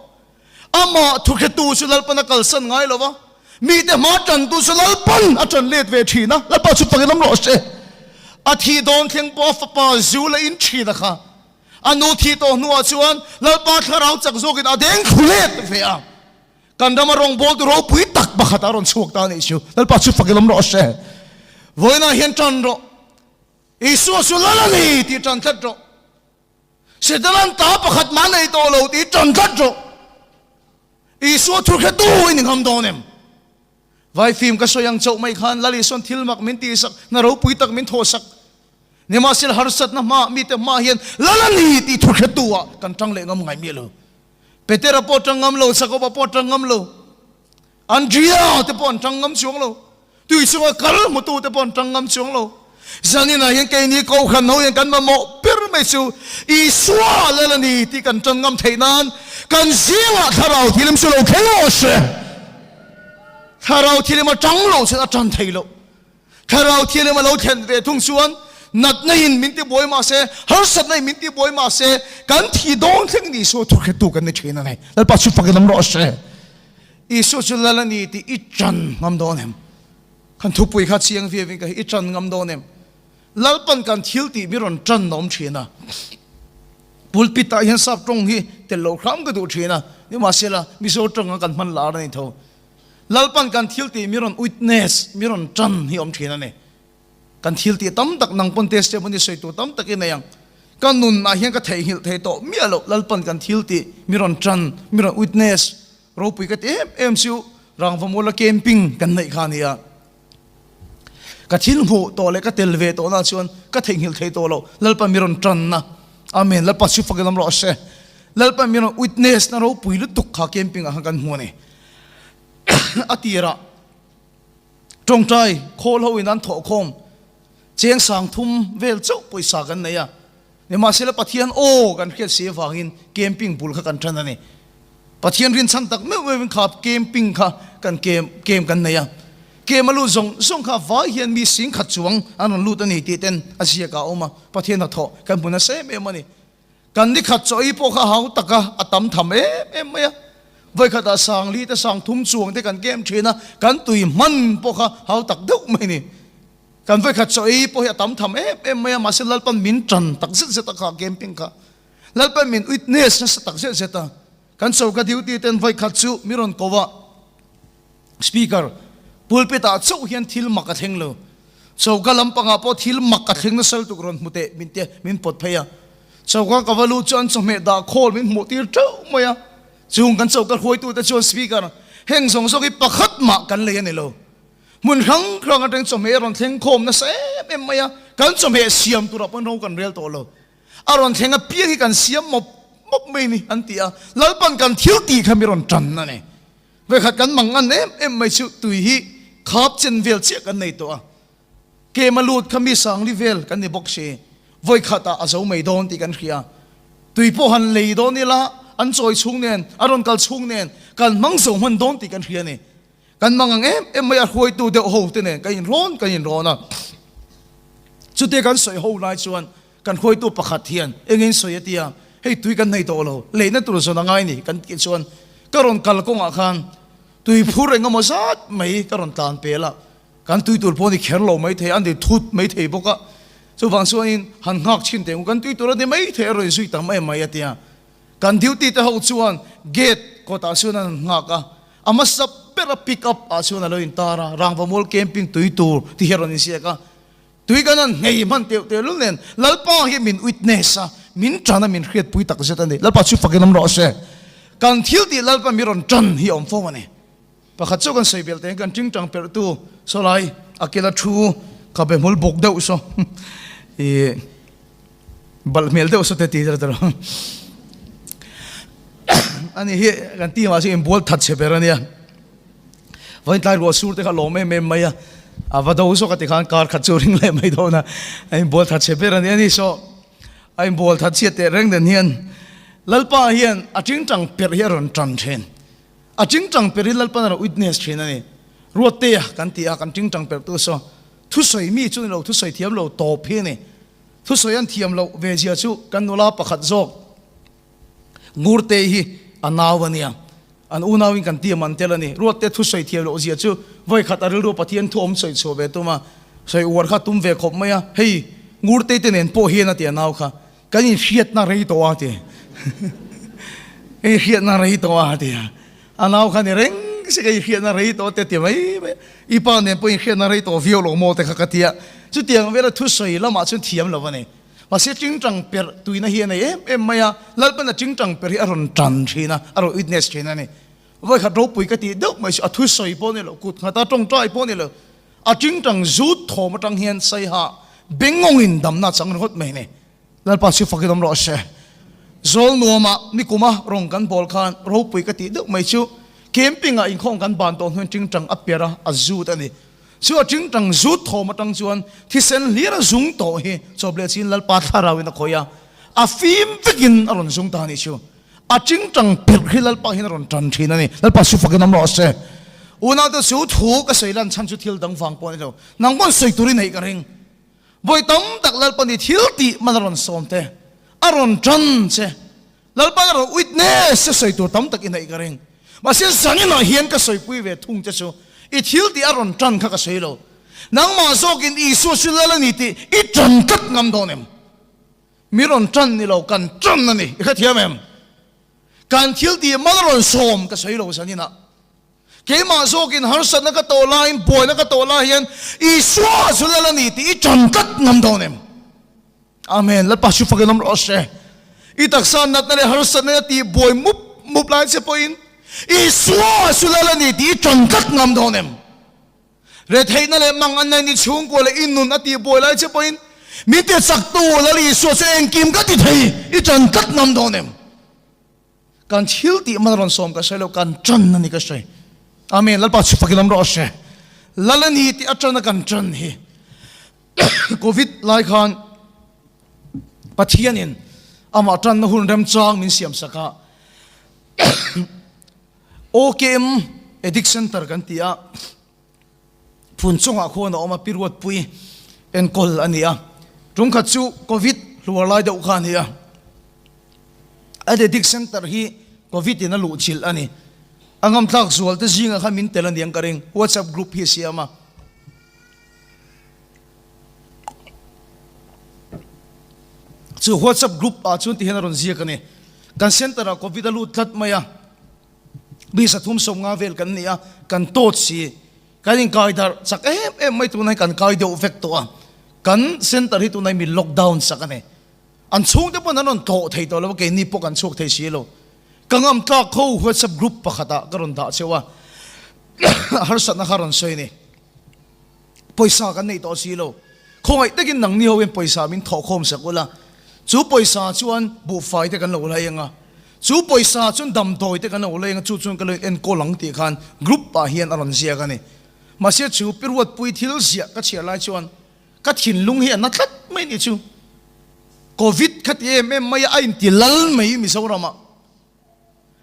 amah thuhretu chu Lalpan a kalsan ngai lo va, mite hma tantu chu Lalpan a tan let ve thin a, Lalpa chu fak in awm rawh se. A thih dawn thleng pawh a fapa zu la in thin a kha. A nu thih tawh hnuah chuan Lalpa thlarau chak zawkin a deng thlu let ve a. Kan rama rawngbawltu ropui tak pakhat a rawn chhuak ta a nih chu. Lalpa chu fak i lawm rawh se. Vawiinah hian tan rawh. Isua chu Lal a ni tih tan tlat rawh. Setanan ta pakhat mah nei tawh lo tih tan tlat rawh. Isua thu hretu i ni ngam dawn em? Vai fim ka sawi ang chauh mai khan Lal Isuan thil mak min tihsak, hna ropui tak min thawhsak. Nimahsela harsatna hmaah mite hmaah hian Lal a ni tih thu hretu ah kan tang leh ngam ngai miah lo. Petera pawh tang ngam lo, Jakoba pawh tang ngam lo, Andrea te pawh an tang ngam chuang lo, tui chunga kal hmutu te pawh an tang ngam chuang lo. Zaninah hian keini Kohhran ho hian kan mamawh ber mai chu Isua Lal a ni tih kan tan ngam theih nan kan zingah Thlarau Thilim chu lo thleng rawh se. Thlarau Thilim a tang loh chuan a tan thei loh. Thlarau Thianghlim a lo thlen ve thung chuan natna in min ti buai mah se, harsatna in min ti buai mah se, kan thi dawn thleng in Isua thuhretu kan ni thin a ni. Lalpa chu fakin awm rawh se. Isua chu Lal a ni tih i tan ngam dawn em? Kan thupui kha chiang viau in ka hi i tan ngam dawn em? Lalpan kan thil tih mi rawn tan a awm thin a. Pulpit ah hian sap tawng hi tel loh hram ka duh thin a, nimahsela Mizo tawng a kan hman lar a ni tho. Lalpan kan thil tih mi rawn witness, mi rawn tan hi awm thin a ni. Kan thil tih tam tak nang pawn testimony sawi tur tam tak i nei ang. Ka nun ah hian ka theihnghilh thei tawh miah loh Lalpan kan thil tih mi rawn tan, mi rawn witness ropui ka ti em em chu Rangvamuala camping kan neih kha a ni a. Ka thil hmuh tawh leh ka tel ve tawh na chuan ka theihnghilh thei tawh loh Lalpan mi rawn tan na. Amen. Lalpa chu fak i lam rawh se. Lalpan mi rawn witness na ropui lutuk kha camping ah khan kan hmu a ni. A tirah tawngtai khawl ho in an thawhkhawm cheng sang thum vel chauh pawisa kan nei a, nimahsela Pathian aw kan hriat si avangin camping bul kha kan tan a ni. Pathian rinchhan tak meuh meuhin kha camping kha kan kem kem kan nei a. Kem a lut zawng zawng kha vai hian mi 10,000 chuang an rawn lut a ni tih ten a ziak ah a awm a, Pathian hnathawh kan hmu nasa em em a ni. Kan ni khat chaw ei pawh kha hau tak a, a tam tham em em mai a. Vawikhatah 4000 te 3000 chuang te kan kem thin a, kan tui hman pawh kha hau tak deuh mai a ni. Kan vawikhat chaw ei pawh hi a tam tham em em mai a, mahse Lalpan min tan tak zet zet a kha camping kha. Lalpan min witness nasa tak zet zet a. Kan choka duty ten vawikhat chu mi rawn ko a, Speaker, pulpit ah chauh hian thil mak a thleng lo. Choka lampangah pawh thil mak a thleng nasa lutuk rawn hmu teh min tia min pawt phei a. Choka ka va lut chu an chawhmeh dah khawl min hmuh tir teuh mai a. Chung kan choka hruaitute chuan Speaker, heng zawng zawng hi pakhat mah kan lei a ni lo. Hmun hrang hrang atang chawhmeh a rawn thleng khawm nasa em em mai a, kan chawhmeh siam turah pawhin ro kan rel tawh lo. A rawn thleng apiang hi kan siam mawp mawp mai ni an ti a, Lalpan kan thil tih kha mi rawn tan a ni. Vekhat kan mang ngan em em mai chu tui hi khap chen vel chiah kan nei tawh a, kem a lut kha mi 4000 vel kan ni bawk si, vawikhatah a zo mai dawn tih kan hria. Tui pawh han lei dawn ila an chawi chhung nen, a rawn kal chhung nen kan hmang zo hman dawn tih kan hria a ni. Kan mang ang em em mai a hruaitu deuh ho te nen kan inrawn kan inrawn a. Chutia kan sawi ho lai chuan kan hruaitu pakhat hian engin sawi a tia, hei tui kan nei tawh lo, leihna tur zawn a ngai ni kan tih chuan ka rawn kal kawngah khan tui phur eng emaw zat mai ka rawn tlan pel a, kan tui tur pawh ni kher lo mai thei, an ti thut mai thei bawk a, chuvang chuanin han nghak chhin teh ang kan tui tur a ni mai thei a rawn zui tam em mai a tia. Kan duty te ho chuan gate kawtah chuan an han nghak a, a hmasa bera pick up ah chuan a lo intar a, Rangvamual camping tui tur ti hi a rawn inziak a, tui kan han nghei hman teuh teh lul nen Lalpa hi min witness a, min tan a, min hriatpui tak zet a ni. Lalpa chu fakin awm rawh se. Kan thil tih Lalpa mi rawn tan hi a awm fo a ni. Pakhat chu kan sawi belh teh kan tingtang perh tu sawlai a kela thu ka be hmul buk deuh saw i balh hmel deuh saw te ti der der ani hi kan team ah chuan inbual that chhe ber ania vawiin tlai ruah sur te kha lawm em em mai a a va do zawk a ti khan kar khat chu ring leh mai dawn a a inbual that chhe ber ani ani saw a inbual that chhiat teh reng den hian Lalpa hian a tingtang perh hi a rawn tan thin. A tingtang per hi Lalpan a rawn witness thin a ni. Ruattea kan ti a, kan tingtang perhtu saw thusawi mi chu ni lo, thusawi thiam lo tawp hi a ni. Thusawi an thiam loh ve zia chu kan nula pakhat zawk Ngurtei hi a nau a nia. An unauin kan ti a man tel a ni. Ruattea thusawi thiam loh zia chu vawi khat a rilru Pathian thu awm sawi chhuah ve tum a, sawi uar kha tum ve khawp mai a, hei Ngurtei te nen pawh hian a ti a nau kha. Kan inhriatna rei tawh a ti. Kan inhriatna rei tawh a ti a. A nau kha ni reng se ka inhriatna rei tawh te ti mai mai. I pa nen pawh inhriatna rei tawh viau lo maw te kha ka ti a. Chutiang vela thusawi lamah chuan thiam lo a ni. Mahse tingtang perh tuina hi a nei em em mai a. Lalpan a tingtang perh hi a rawn tan thin a, a rawn witness thin a ni. Vawikhat ropui ka tih deuh mai chu a thusawi pawh ni lo, kut nghata tawngtai pawh ni lo. A tingtang zut thawm atang hian Saiha bengawngin damna chang ringawt mai ni. Lalpa chu fakin awm rawh se. Zawl nuamah nikuma rawng kan bawl khan ropui ka tih deuh mai chu camping ah inkhawm kan ban tawh hnuin tingtang a per a, a zut a ni. Chu a tingtang zut thawm atang chuan thisen hlir a zung tawh hi chawp leh chin Lalpa thlarauin a khawih a, a fim vekin a rawn zung ta a nih chu. A tingtang perh hi Lalpa hian a rawn tan thin a ni. Lalpa chu fakin awm rawh se. Unaute chu thu ka sawi lan chhan chu thil dang vang pawh a ni lo. Nang pawn sawi tur i neih ka ring. Vawi tam tak Lalpa ni thil tih man a rawn sawm te, a rawn tan che. Lalpa a rawn witness che sawi tur tam tak i neih ka ring. Mahse zaninah hian ka sawipui ve thung che chu i thil tih a rawn tan kha ka sawi lo. Nangmah zawkin Isua chu Lal a ni tih i tan tlat ngam dawn em? Mi rawn tan ni lo, kan tan a ni. I hrethiam em? Kan thil tih mal rawn sawm ka sawi lo zaninah. Keimah zawkin harsatna ka tawh laiin, buaina ka tawh lai hian Isua chu Lal a ni tih i tan tlat ngam dawn em? Amen. Lalpa chu fakin awm rawh se. I taksa natna leh harsatna a tih buai mup mup lai che pawhin Isua chu Lal a ni tih i tan tlat ngam dawn em? Retheihna leh mang an nei ni chhungkua leh i nun a tih buai lai che pawhin min ti chaktu Lal Isua chu engkim ka ti thei i tan tlat ngam dawn em? Kan thil tih man rawn sawm ka hre lo, kan tan a ni ka hre. Amen. Lalpa chu fakin awm rawh se. Lal a ni tih atana kan tan hi Covid lai khan Pathianin amah tanna hun remchang min siam sak a. OKM. Addict Centre kan ti a, phun chungah khuan a awm a, Pi Ruatpui enkawl a ni a. Tungkhat chu Covid hluar lai deuh kha a ni a. Addict Centre hi Covid in a luh chilh a ni. A ngamtlak zual te zingah khan min tel a niang ka ring, WhatsApp group hi a siam a. Chu WhatsApp group ah chuan tihian a rawn ziak a ni. Kan center ah Covid a lut tlat mai a, mi 350 vel kan ni a, kan tawt si. Kan inkai darh chak em em mai tunah hi kan kai deuh vek tawh a, kan center hi tunah hi mi lockdown sak a ni. An chhungte pawn an rawn tlawh thei tawh lo a, keini pawh kan chhuak thei si lo. Ka ngam tlak ho WhatsApp group pakhat ah ka rawn dah cheu a, harsatna kha rawn sawi a ni. Pawisa kan neih tawh si lo. Khawngaih takin nangni ho hian pawisa min thawh khawm sak ula, chu pawisa chuan buhfai te kan lo lei ang a, chu pawisa chuan damdawi te kan lo lei ang a, chu chuan ka lo enkawl ang tih khan group ah hian a rawn ziak a ni. Mahse chu Pi Ruatpui thil ziah ka chhiar lai chuan ka thinlung hi a na tlat mai ni chu. Covid kha ti em em mai a, a inti lal mai Mizoram ah.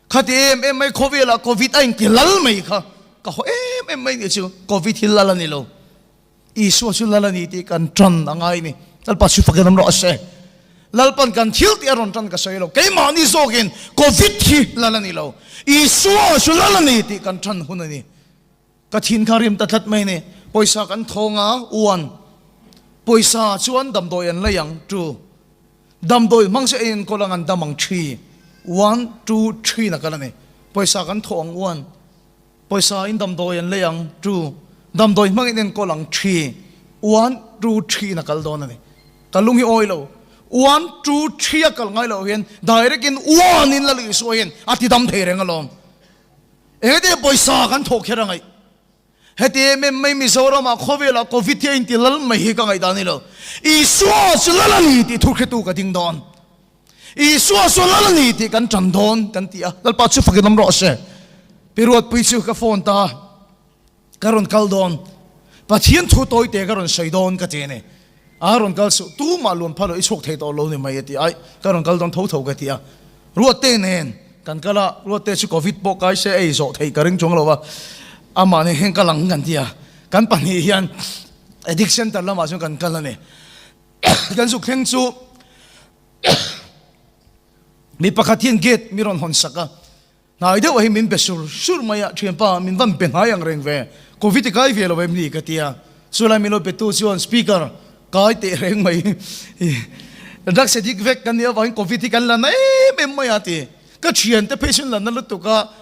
Khati em em mai khawvelah Covid a inti lal mai kha ka haw em em mai nih chu. Covid hi lal a ni lo. Isua chu lal a ni tih kan tan a ngai ni. Lalpa chu fakin awm rawh se. Lalpan kan thil tih a rawn tan ka sawi lo. Keimahni zawkin Covid hi lal a ni lo. Isua chu lal a ni tih kan tan hun a ni. Ka thin kha rim ta tlat mai ni. Pawisa kan thawng a, uan. Pawisa chuan damdawi an lei ang, two. Damdawi hmang chu ei enkawl ang an dam ang, three. One, two, three na kal a ni. Pawisa kan thawh ang, uan. Pawisa in damdawi an lei ang, two. Damdawi hmang in enkawl ang, three. One, two, three na kal dawn a ni. Ka lung hi awi lo. One, two, three a kal ngai loh hian direct in one in Lal Isua hian a ti dam thei reng alawm. Engati pawisa kan thawh kher a ngaih? Heti em em mai Mizoramah khawvelah Covid hi a inti lal mai hi ka ngaihdan ni lo. Isua chu lal a ni tih thurhretu ka ding dawn. Isua chu lal a ni tih kan tan dawn kan ti a. Lalpa chu fakin awm rawh se. Pi Ruatpui chu ka phone ta a. Ka rawn kal dawn. Pathian thu tawi te ka rawn sawi dawn ka ti a ni. A rawn kal suh, tumah luan phal loh i chhuak thei tawh lo ni mai a ti. Ai, ka rawn kal dawn tho tho ka ti a. Ruatte nen kan kal a, Ruatte chu Covid pawh kai se ei zawh theih ka ring chuang lo a, amah nen hian kal ang kan ti a. Kan pahnih hian Addict Centre lamah chuan kan kal a ni. Kan zuk thleng chu mi pakhat hian gate mi rawn hawn sak a. Hnai deuh hi min be sur sur mai a, thianpa min van be hnai ang reng ve, Covid i kai ve lo em ni ka ti a, chulai min lo be tu chuan speaker kai teh reng mai drugs addict vek kan nih avangin Covid hi kan la na em em mai a ti, ka thiante phei chuan la na lutuk a,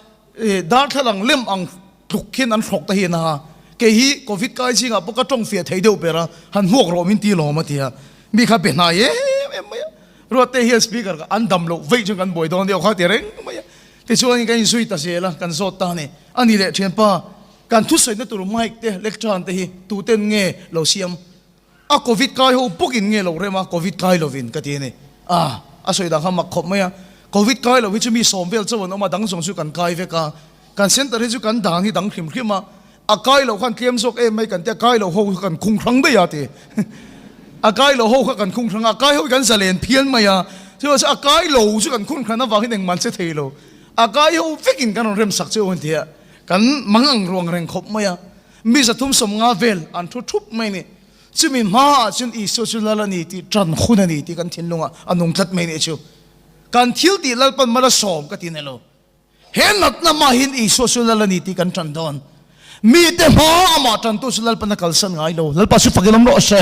darthlalang lem ang tluk hian an hrawk ta hi a na, kei hi Covid kai zingah pawh ka tawng fiah thei deuh ber a, han hmuak rawh min ti lawm a ti a, mi kha be hnai em em mai a. Ruatte hian speaker kha an dam loh veih chuan kan buai dawn deuh kha ti reng mai a. Tichuanin kan inzui ta zel a, kan zawt ta a ni. A ni leh thianpa, kan thusawina tur mic te, lectern te hi tuten nge lo siam? A covid kai ho bawkin nge lo rem a, covid kai lovin ka ti a ni. A, a sawi dan kha mak khawp mai a. Covid kai lo hi chu mi sawm vel chauh an awm a, dang zawng chu kan kai vek a. Kan center hi chu kan dan hi dang hrim hrim a, a kai loh khan tlem zawk em mai kan tia kai loh ho kha kan khung hrang daih a ti. A kai loh ho kha kan khung hrang a, a kai ho hi kan zalen phian mai a, chuvang chuan a kai lo chu kan khung hran avangin engmah an che thei lo. A kai ho vekin kan rawn rem sak cheu an ti a, kan mang ang ruang reng khawp mai a, mi 350 vel an thu thup mai a ni. Chumi hmaah chuan Isua chu lal a ni tih tan hun a ni tih kan thinlungah a nung tlat mai a nih chu. Kan thil tih Lalpan mal a sawm ka ti nei lo. He natna mahin Isua chu Lal a ni tih kan tan dawn. Mite hma amah tantu chu Lalpan a kalsan ngai lo. Lalpa chu fakin awm rawh se.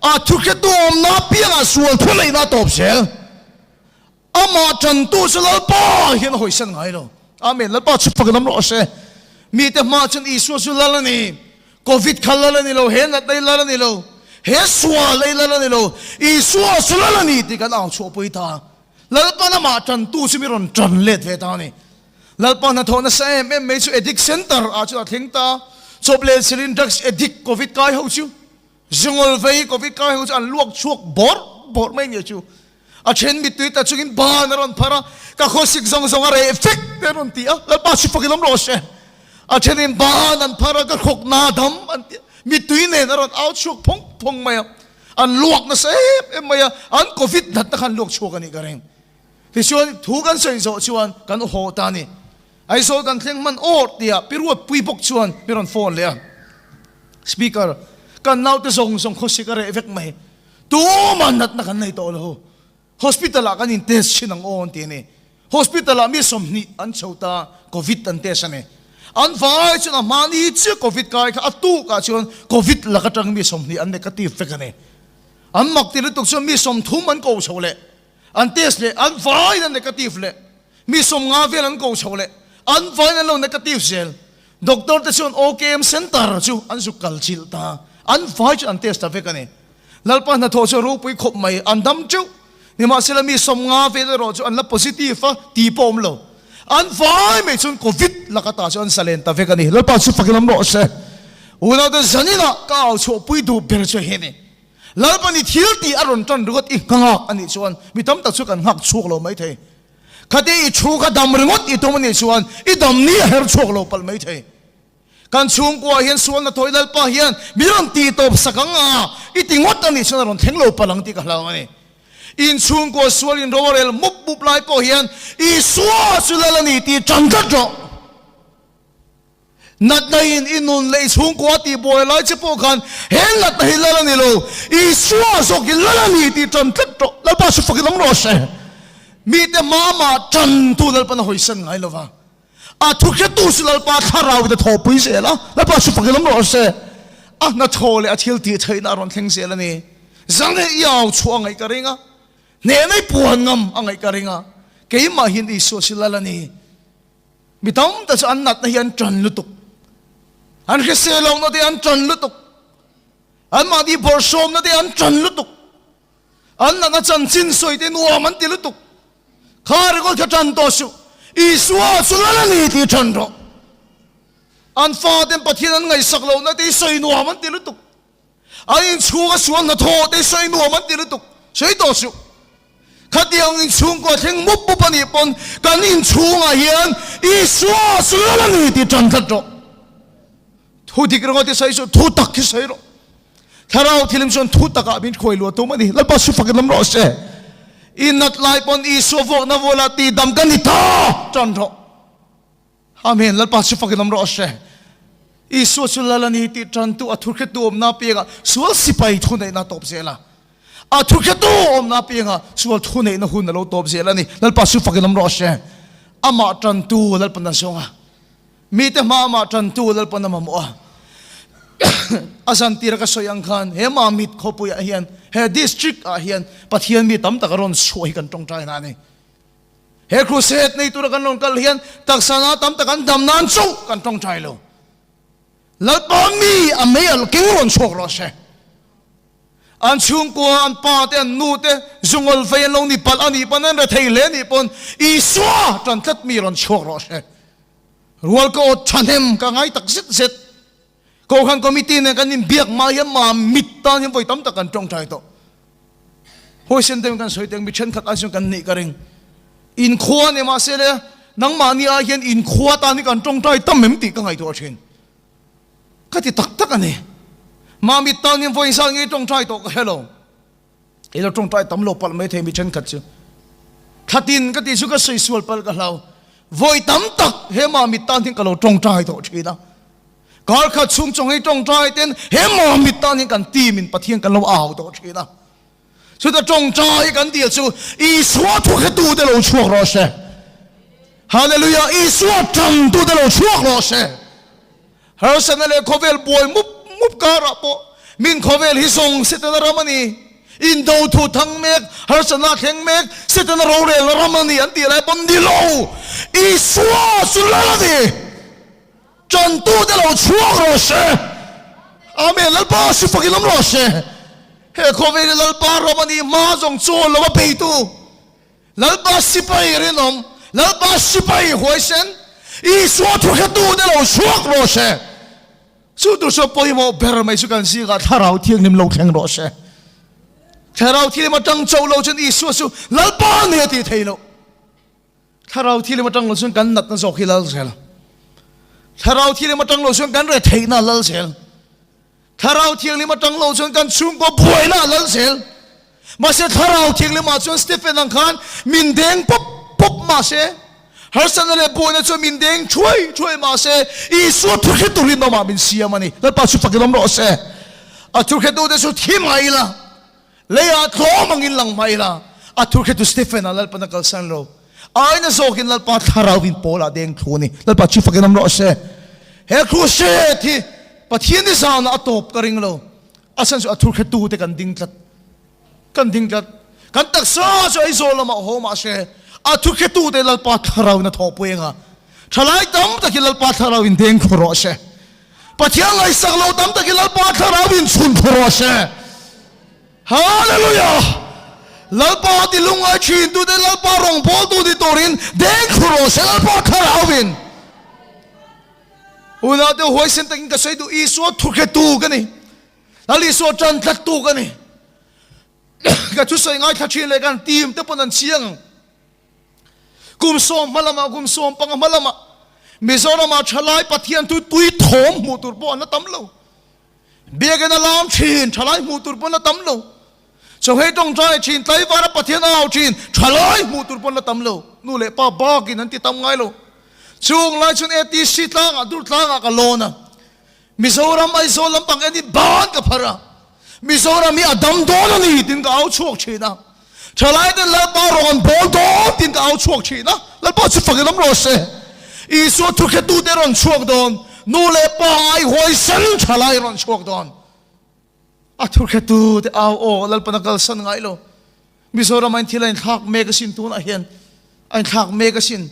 A thuhretu awmna apiangah sual thu neihna a tawp zel. Amah tantu chu Lalpa hian a hawisan ngai lo. Amen. Lalpa chu fakin awm rawh se. Mite hma chuan Isua chu Lal a ni. Covid kha Lal a ni lo, he natna hi Lal a ni lo, he sual hi Lal a ni lo, Isua chu Lal a ni tih kan au chhuahpui ta. Lalpa lamah tantu chu mi rawn tan let ve ta a ni. Lalpa hnathawh nasa em em mai chu addict center ah chuan a thleng ta. Chawp leh chilin drugs addict covid kai ho chu zungul vei covid kai ho chu an luak chhuak bawrh bawrh mai nia chu. A then mittui ta chungin ban a rawn phar a, ka khawsik zawng zawng a reh vek te an rawn ti a, Lalpa chu fakin awm rawh se. A thenin ban an phar a, ka khawk na dam an ti a, mittui nen a rawn au chhuak phawng phawng mai a. An luak nasa em em mai a, an covid natna kha an luak chhuak a nih ka ring. Tichuan thu kan sawi zawh chuan kan haw ta a ni. Aizawl kan thleng hman awr tia Pi Ruatpui bawk chuan mi rawn phone leh a. Speaker, Kan naute zawng zawng khawsik a reh vek mai. Tumah natna kan nei tawh lo. Hospital ah kan in test thin ang aw an ti a ni. Hospital ah mi 20 an chho ta, Covid an test a ni. An vai chuan a hmani chiah Covid kai kha a tuk ah chuan Covid lak atang mi 20 an negative vek a ni. An mak ti lutuk chuan mi 30 an ko chho leh, an test leh, an vaiin an negative leh. Mi 50 vel an ko chho leh, an vaiin an lo negative zel. Doctor te chuan OKM Centre chu an zuk kal chilh ta, an vai chuan an test ta vek a ni. Lalpa hnathawh chu a ropui khawp mai, an dam teuh. Nimahsela mi 50 vel erawh chu an la positive a, ti pawh awm lo. An vai mai chuan Covid laka ta chu an salen ta vek a ni. Lalpa chu fakin awm rawh se. Unaute zaninah ka au chhuahpui duh ber chu hei a ni. Lalpa ni thil tih a rawn tan ringawt i nghak a nih chuan mi tam tak chu kan nghak chhuak lo maithei. Khati i thu kha dam ringawt i tum a nih chuan i dam ni a her chhuak lo palh maithei. Kan chhungkua hian sualna thawi Lalpa hian mi rawn tih tawp sak ang a, i ti ngawt a nih chuan a rawn thleng lo palh ang tih ka hlau a ni. In chhungkua sual in ro a rel mup mup lai pawh hian Isua chu Lal a ni tih tan tlat rawh. Natna in i nun leh i chhungkua tih buai lai che pawh khan he natna hi Lal a ni lo, Isua zawk hi Lal a ni tih tan tlat rawh. Lalpa chu fakin awm rawh se. Mite hmama tantu Lalpan a hawisan ngai lo va. A thu hretu chu Lalpa thlarau in a thawhpui zel a, Lalpa chu fakin awm rawh se. A hnathawh leh a thil tih theihna a rawn thleng zel a ni. Zang hi i au chhuah a ngaih ka ring a, hnehna i puan ngam a ngaih ka ring a, keimah hian Isua chu Lal a ni. Mi tam tak chu an natna hi an tan lutuk, an hrisel lohna te an tan lutuk, anmahni bawrhsawmna te an tan lutuk, an natna chanchin sawi te nuam an ti lutuk. Kha ringawt kha tan tawh suh, Isua chu lal a ni tih tan rawh. An faten Pathian an ngaihsak lohna te hi sawi nuam an ti lutuk. An inchhunga sual hnathawh te hi sawi nuam an ti lutuk. Sawi tawh suh. Khatiang inchhungkua thleng mup mup a nih pawn kan inchhungah hian Isua chu lal a ni tih tan tlat rawh. Thu dik ringawt hi sawi suh, thu tak hi sawi rawh. Thlarau thilim chuan thu takah min khawi luah tum a ni. Lalpa chu fakin awm rawh se. I nat lai pawn Isua vuakna vualah tihdam ka ni ta tan rawh. Amen. Lalpa chu fakin awm rawh se. Isua chu Lal a ni tih tantu a thuhretu awmna apiangah sual sipai thuneihna a tawp zel a. A thuhretu awmna apiangah sual thuneihna hun a lo tawp zel a ni. Lalpa chu fakin awm rawh se. Amah tantu Lalpan a zawng a. Mite hma amah tantu Lalpan a mamawh a. A zantira ka sawi ang khan he Mamit khawpuiah hian, he district ah hian Pathian mi tam tak a rawn chhuah hi kan tawngtai na a ni. He crusade nei tura kan rawn kal hian taksa na tam tak an dam nan chauh kan tawngtai lo. Lalpa mi a mei al keng rawn chhuak rawh se. An chhungkua, an pa te, an nu te zungawl vei an lo ni palh a nih pawn, an rethei hle a nih pawn Isua tan tlat mi rawn chhuak rawh se. Rual ka awt thahnem ka ngai tak zet zet. Kohhran committee nen kan inbiak hma hian mah mit tan hian vawi tam tak kan tawngtai tawh. Huaisen deuhin kan sawi teng mi thenkhat ai chuan kan nih ka ring. Inkhua ni mahse le nangmahni ai hian inkhua tan hi kan tawngtai tam em tih ka ngaihtuah thin. Ka ti tak tak a ni. Mah mit tan hian vawi zat nge tawngtai tawh ka hre lo. I lo tawngtai tam lo palh mai thei mi thenkhat chu. Thlatin ka tih chu ka sawi sual palh ka hlau. Vawi tam tak he mah mit tan hian ka lo tawngtai tawh thin a. Kar khat chhung chawng hei tawngtai ten he mah mit tan hian kan team in Pathian kan lo au tawh thin a. Chuta tawngtai kan dil chu Isua thu hretu te lo chhuak rawh se. Hallelujah! Isua tangtu te lo chhuak rawh se. Harsatna leh khawvel buai mup mup karah pawh min khawvel hi zawng Setana ram a ni. Indo thu thang mek, harsatna thleng mek, Setana rorelna ram a ni an tih lai pawn ni lo. Isua chu lal a ni. Tantute lo chhuak rawh se. Amen. Lalpa si fakin awm rawh se. He khawvel hi Lalpa ram a ni hma zawng chawl lo a beitu. Lalpa sipai rinawm, Lalpa sipai huaisen, Isua thuhretute lo chhuak rawh se. Chu tur chu pawimawh ber mai chu kan zingah Thlarau Thianghlim lo thleng rawh se. Thlarau Thianghlim atang chauh lo chuan Isua chu Lalpa ni a tih theih loh. Thlarau Thianghlim atang lo chuan kan natna zawk hi lal zel. Thlarau Thianghlim atang lo chuan kan retheihna lal zel. Thlarau Thianghlim atang lo chuan kan chhungkaw buaina a lal zel. Mahse Thlarau Thianghlimah chuan Stephen ang khan min deng pawp pawp mahse. Harsatna leh buaina chuan min deng thuai thuai mah se, Isua thuhretu rinawmah min siam a ni. Lalpa chu fakin awm rawh se. A thuhretute chu thi mah ila, leiah tlawm angin lang mah ila, a thuhretu Stephen-a Lalpan a kalsan lo. Aina zawkin Lalpa thlarauin Paula deng thu a ni. Lalpa chu fakin awm rawh se. He crusade hi Pathian ni zanah a tawp ka ring lo. A chhan chu a thuhretute kan ding tlat. Kan ding tlat. Kan taksa chu Aizawl lamah haw mah se, a thukhetute Lalpa thlarauin a thawhpui anga, thalai tam takin Lalpa thlarauin deng thlu rawh se. Pathian ngaihsak lo tam takin Lalpa thlarauin chhun thlu rawh se. Hallelujah! Lalpa ti lungngai thintute Lalpa rawngbawltu ni turin deng thlu rawh se Lalpa thlarauin. Unaute huaisen takin ka sawi duh, Isua thukhetu ka ni. Lal Isua tan tlat tuk a ni. Ka thusawi ngaithla thin leh kan team te pawn an chiang ang. Kum sawm hma lamah, kum sawm panga hma lamah Mizoramah thalai Pathian thu tui thawm hmuh tur pawh an la tam lo. Biakinn a lam thin thalai hmuh tur pawn la tam lo. Chawhei tawngtai thin, tlaivara Pathian a au thin thalai hmuh tur pawn la tam lo. Nu leh pa bakin an ti tam ngai lo. Chung lai chuan ATC tlangah, dur tlangah ka lawn a. Mizoram Aizawl lampang en hi ban ka phar a, Mizoram hi a dam dawn a ni tiin ka au chhuak thin a, thalai ten Lalpa rawng an bawl dawn tiin ka au chhuak thin a, Lalpa chu fak in awm rawh se. Isua thukhetute rawn chhuak dawn, nu leh pa ai huaisen thalai rawn chhuak dawn. A thukhetute au aw Lalpan a kalsan ngai lo. Mizoram a inthil a inthlak mek asin tunah hian a inthlak mek asin.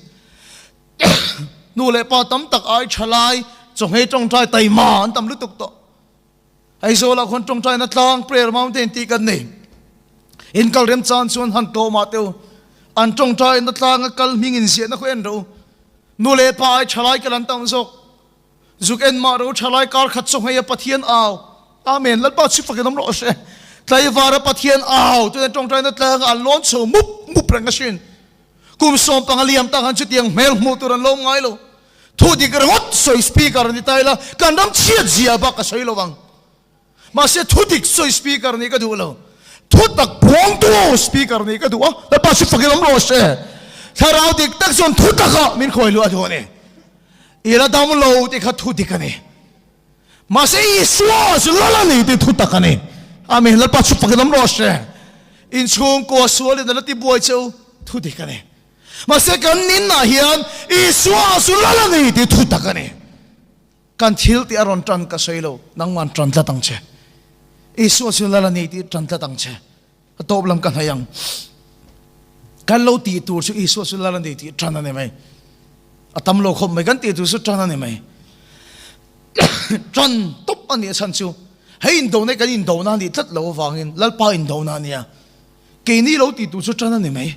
Nu leh pa tam tak ai tha lai chawhmeh tawngtai taima an tam lutuk tawh. Aizawlah khuan tawngtaina tlang prayer mountain tih kan nei. In kal rem chan chuan han tlawh mah teh u. An tawngtaina tlanga kal hming inziahna khu en rawh u. Nu leh pa ai tha lai kal an tam zawk. Zuk en mah ro thalai kar khat chawhmei a Pathian au. Amen. Lalpa chu fakin awm rawh se. Tlaivara Pathian au tuna tawngtaina tlanga an lawn chho mup mup reng asin. Kum 15 liam tak han chutiang hmel hmuh tur an lawm ngai lo. Thu dik ringawt sawi speaker ni ta ila kan ram chhiat zia bak ka sawi lo ang. Mahse thu dik sawi speaker nih ka duh lo. Thu tak puangtu speaker nih ka duh a, Lalpa chu fakin awm rawh se. Thlarau dik tak chuan thu takah min khawi luah duh a ni. I la dam lo tih kha thu dik a ni. Mahse Isua chu lal a ni tih thu tak a ni. Amen. Lalpa chu fakin awm rawh se. Inchhungkua sualin a la ti buai che u, thu dik a ni. Mahse kan ninah hian Isua chu lal a ni tih thu tak a ni. Kan thil tih a rawn tan ka sawi lo, nangman tan tlat ang che. Isua chu lal a ni tih tan tlat ang che. A tawp lam ka hnaih ang. Kan lo tih tur chu Isua chu lal a ni tih tan a ni mai. A tam lo khawp mai, kan tih tur chu tan a ni mai. Tan tawp a nih chhan chu hei indona hi kan indona a nih tlat lo avangin Lalpa indona a nia. Keini lo tih tur chu tan a ni mai.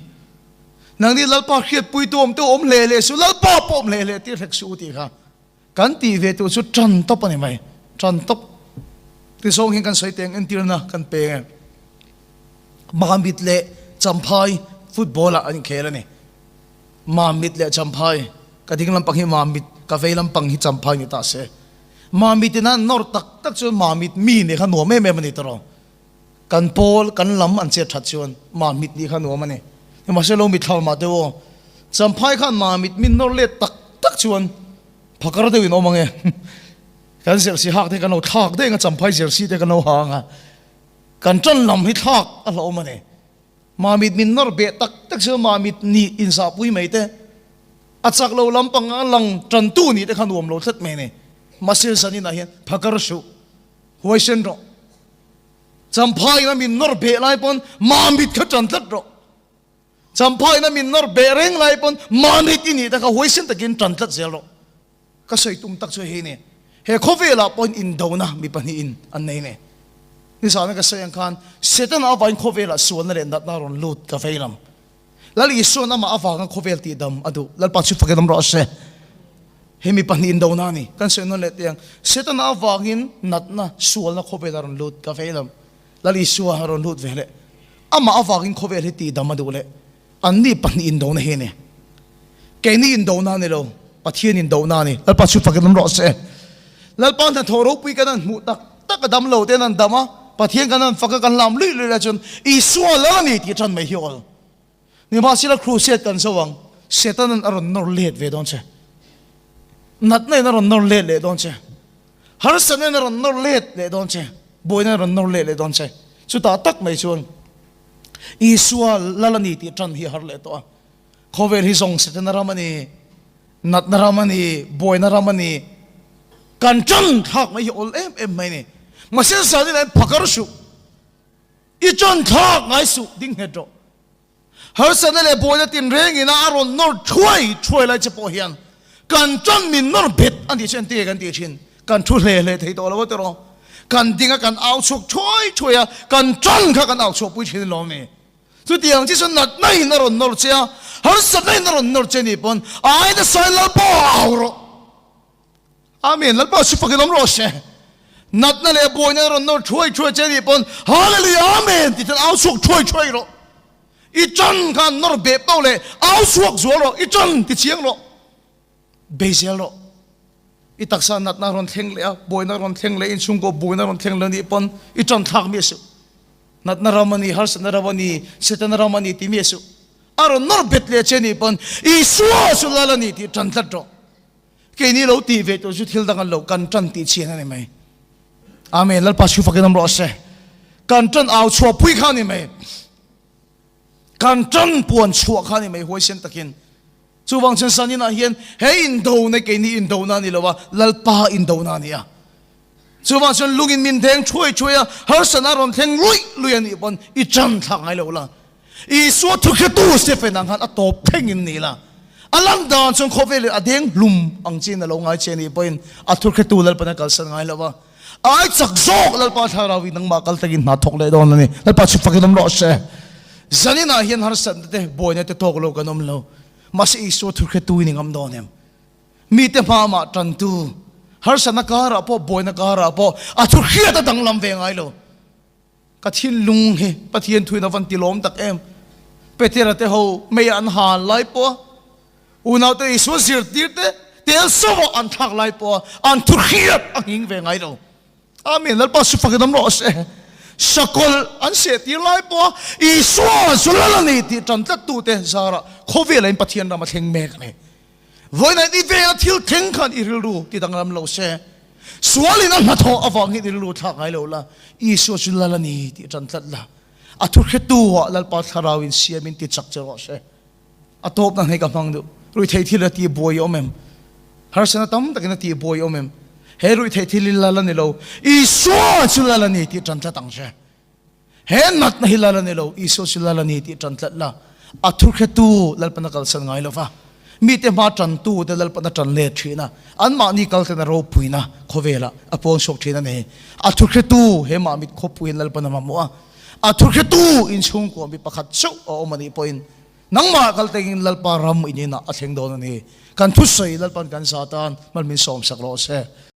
Nangni Lalpa hriatpuitu awm te awm hle hle suh, Lalpa pawh awm hle hle tir hlek suh u tih kha. Kan tih ve tur chu tan tawp a ni mai, tan tawp. Ti zawng hian kan sawi teng entirna kan peng e. Mamit leh Champhai football ah an inkhel a ni. Mamit leh Champhai, ka ding lampang hi Mamit, ka vei lampang hi Champhai ni ta se. Mamit in an nawr tak tak chuan Mamit mi nih kha nuam em em a ni tawh. Kan pawl, kan lam an chet that chuan Mamit nih kha nuam a ni. Nimahse lo mitthlau mah deuh aw. Champhai khan Mamit min nawr let tak tak chuan phakar deuh in awm ang e. Kan jersey hak te kan lo thlak daih ang a, Champhai jersey te kan lo ha ang a. Kan tan lam hi thlak a hlauhawm a ni. Mamit min nawr beh tak tak chuan Mamit nih inzahpui mai te, a chak lo lampang a lang tantu nih te kha nuam lo tlat mai a ni. Mahse zaninah hian phakar suh, huaisen rawh. Champhai ina min nawr beh lai pawn Mamit kha tan tlat rawh. Champhai ina min nawr beh reng lai pawn Mamit i nih te kha huaisen takin tan tlat zel rawh. Ka sawi tum tak chu hei ni. He khawvelah pawhin indona mi pahnihin an nei ni. Nizana ka sawi ang khan Setana avain khawvelah sualna leh natna a rawn lut ka vei lam. Lal Isuan amah avanga khawvel tihdam a duh. Lalpa chu fakin awm rawh se. He mi pahnih indona a ni. Kan sawi nawn leh teh ang. Setana avangin natna, sualna khawvel a rawn lut ka vei lam. Lal Isua a rawn lut ve leh. Amah avangin khawvel hi tihdam a duh leh. Anni pahnih indona hi a ni. Keini indona a ni lo, Pathian indona a ni. Lalpa chu fakin awm rawh se. Lalpa hnathawh ropui kan han hmuh tak tak a dam lo ten an dam a, Pathian kan han fak a, kan lam luih luih lai chuan Isua lal a ni tih tan mai hi awl. Nimahsela crusade kan zo ang. Setanan a rawn nawr let ve dawn che. Natna in a rawn nawr let leh dawn che. Harsatna in a rawn nawr let leh dawn che. Buaina in a rawn nawr let leh dawn che. Chutah tak mai chuan Isua lal a ni tih tan hi a har leh tawh a. Khawvel hi zawng Setana ram a ni, natna ram a ni, buaina ram a ni. Kan tan thlak mai hi awl em em mai a ni. Mahse zanin ah hian phakar suh, i tan thlak ngai suh ding nghet rawh. Harsatna leh buaina tinrengin a a rawn nawr thuai thuai lai che pawh hian kan tan min nawr bet a nih chu entir kan tih thin. Kan thu hle hle thei tawh lo a tiraw. Kan ding a kan au chhuak thuai thuai a, kan tan kha kan au chhuak pui thin lawm ni. Chutiang chi chu natna in a rawn nawr che a, harsatna in a rawn nawr che nih pawn a ai nasa in Lalpa au rawh. Amen, Lalpa chu fakin awm rawh se. Natna leh buaina a rawn nawr thuai thuai che nih pawn Hallelujah Amen tih chuan au chhuak thuai thuai rawh. I tan kha an nawr beh pauh leh au chhuak zual rawh, i tan ti chiang rawh, bei zel rawh. I taksa natna a rawn thleng leh a, buaina a rawn thleng leh, inchhungkaw buaina a rawn thleng leh nih pawn i tan thlak miah suh. Natna ram a ni, harsatna ram a ni, Setana ram a ni ti miah suh. A rawn nawr bet leh che nih pawn Isua chu lal a ni tih tan tlat rawh. Keini lo tih ve tur chu thil dang an lo kan tan tih chian a ni mai. Amen. Lalpa chu fakin awm rawh se. Kan tan au chhuah pui kha a ni mai. Kan tan puan chhuah kha a ni mai huaisen takin. Chuvang chuan Saninah hian he indona keini indona a ni lo a, Lalpa indona a ni a. Chuvang chuan lungin min deng thuai thuai a, harsatna a rawn thleng luih luih a nih pawn i tan thlak ngai lo la. Isua thuhretu Stephen ang khan a tawp thlengin ni la. A lang dan chuan khawvelin a deng hlum ang chiin a lo ngai che nih pawhin a thuhretu Lalpan a kalsan ngai lo a. Ai chak zawk Lalpa thlarauin nangmah kal takin hna thawk leh dawn a ni. Lalpa chu fakin awm rawh se. Zaninah hian harsatna te, buaina te tawk lo kan awm lo. Mahse Isua thuhretu i ni ngam dawn em? Mite hmamah tantu, harsatna karah pawh, buaina karah pawh a thu hriat a danglam ve ngai lo. Ka thinlung hi Pathian thuin a van ti lawm tak em? Petera te ho mei an han lai pawh a, unaute Isua zirtir te tel sawh an thlak lai pawh a, an thu hriat a nghing ve ngai lo. Amen. Lalpa chu fakin awm rawh se. Sakawlh an sehtir lai pawh a, Isua chu lal a ni tih tan tlat tute zarah khawvelah in Pathian ram a thleng mek a ni. Vawiin i vela thil thleng khan i rilru ti danglam lo se. Sualin a hnathawh avangin i rilru thlak ngai lo la, Isua chu lal a ni tih tan tlat la. A thuhretu ah Lalpa Thlarauin siamin ti chak che rawh se. A tawpna hnei ka hmang duh. Ruihtheih thil a tihbuai i awm em? Harsatna tam takin a tihbuai i awm em? He ruihtheih thil hi lal a ni lo, Isua chu lal a ni tih tan tlat ang che. He natna hi lal a ni lo, Isua chu lal a ni tih tan tlat la. A thuhretu Lalpan a kalsan ngai lo va, mite hma tantu te Lalpan a tan let thin a, anmahni kalten a ropuina khawvelah a pawn chhuak thin a ni. A thuhretu he mahmit khawpuiin Lalpan a mamawh a, a thuhretu inchhungkua mi pakhat chauh a awm a nih pawhin nangmah kaltengin Lalpa ram in inah a thleng dawn a ni. Kan thusawi Lalpan kan za tan mal min sawmsak rawh se.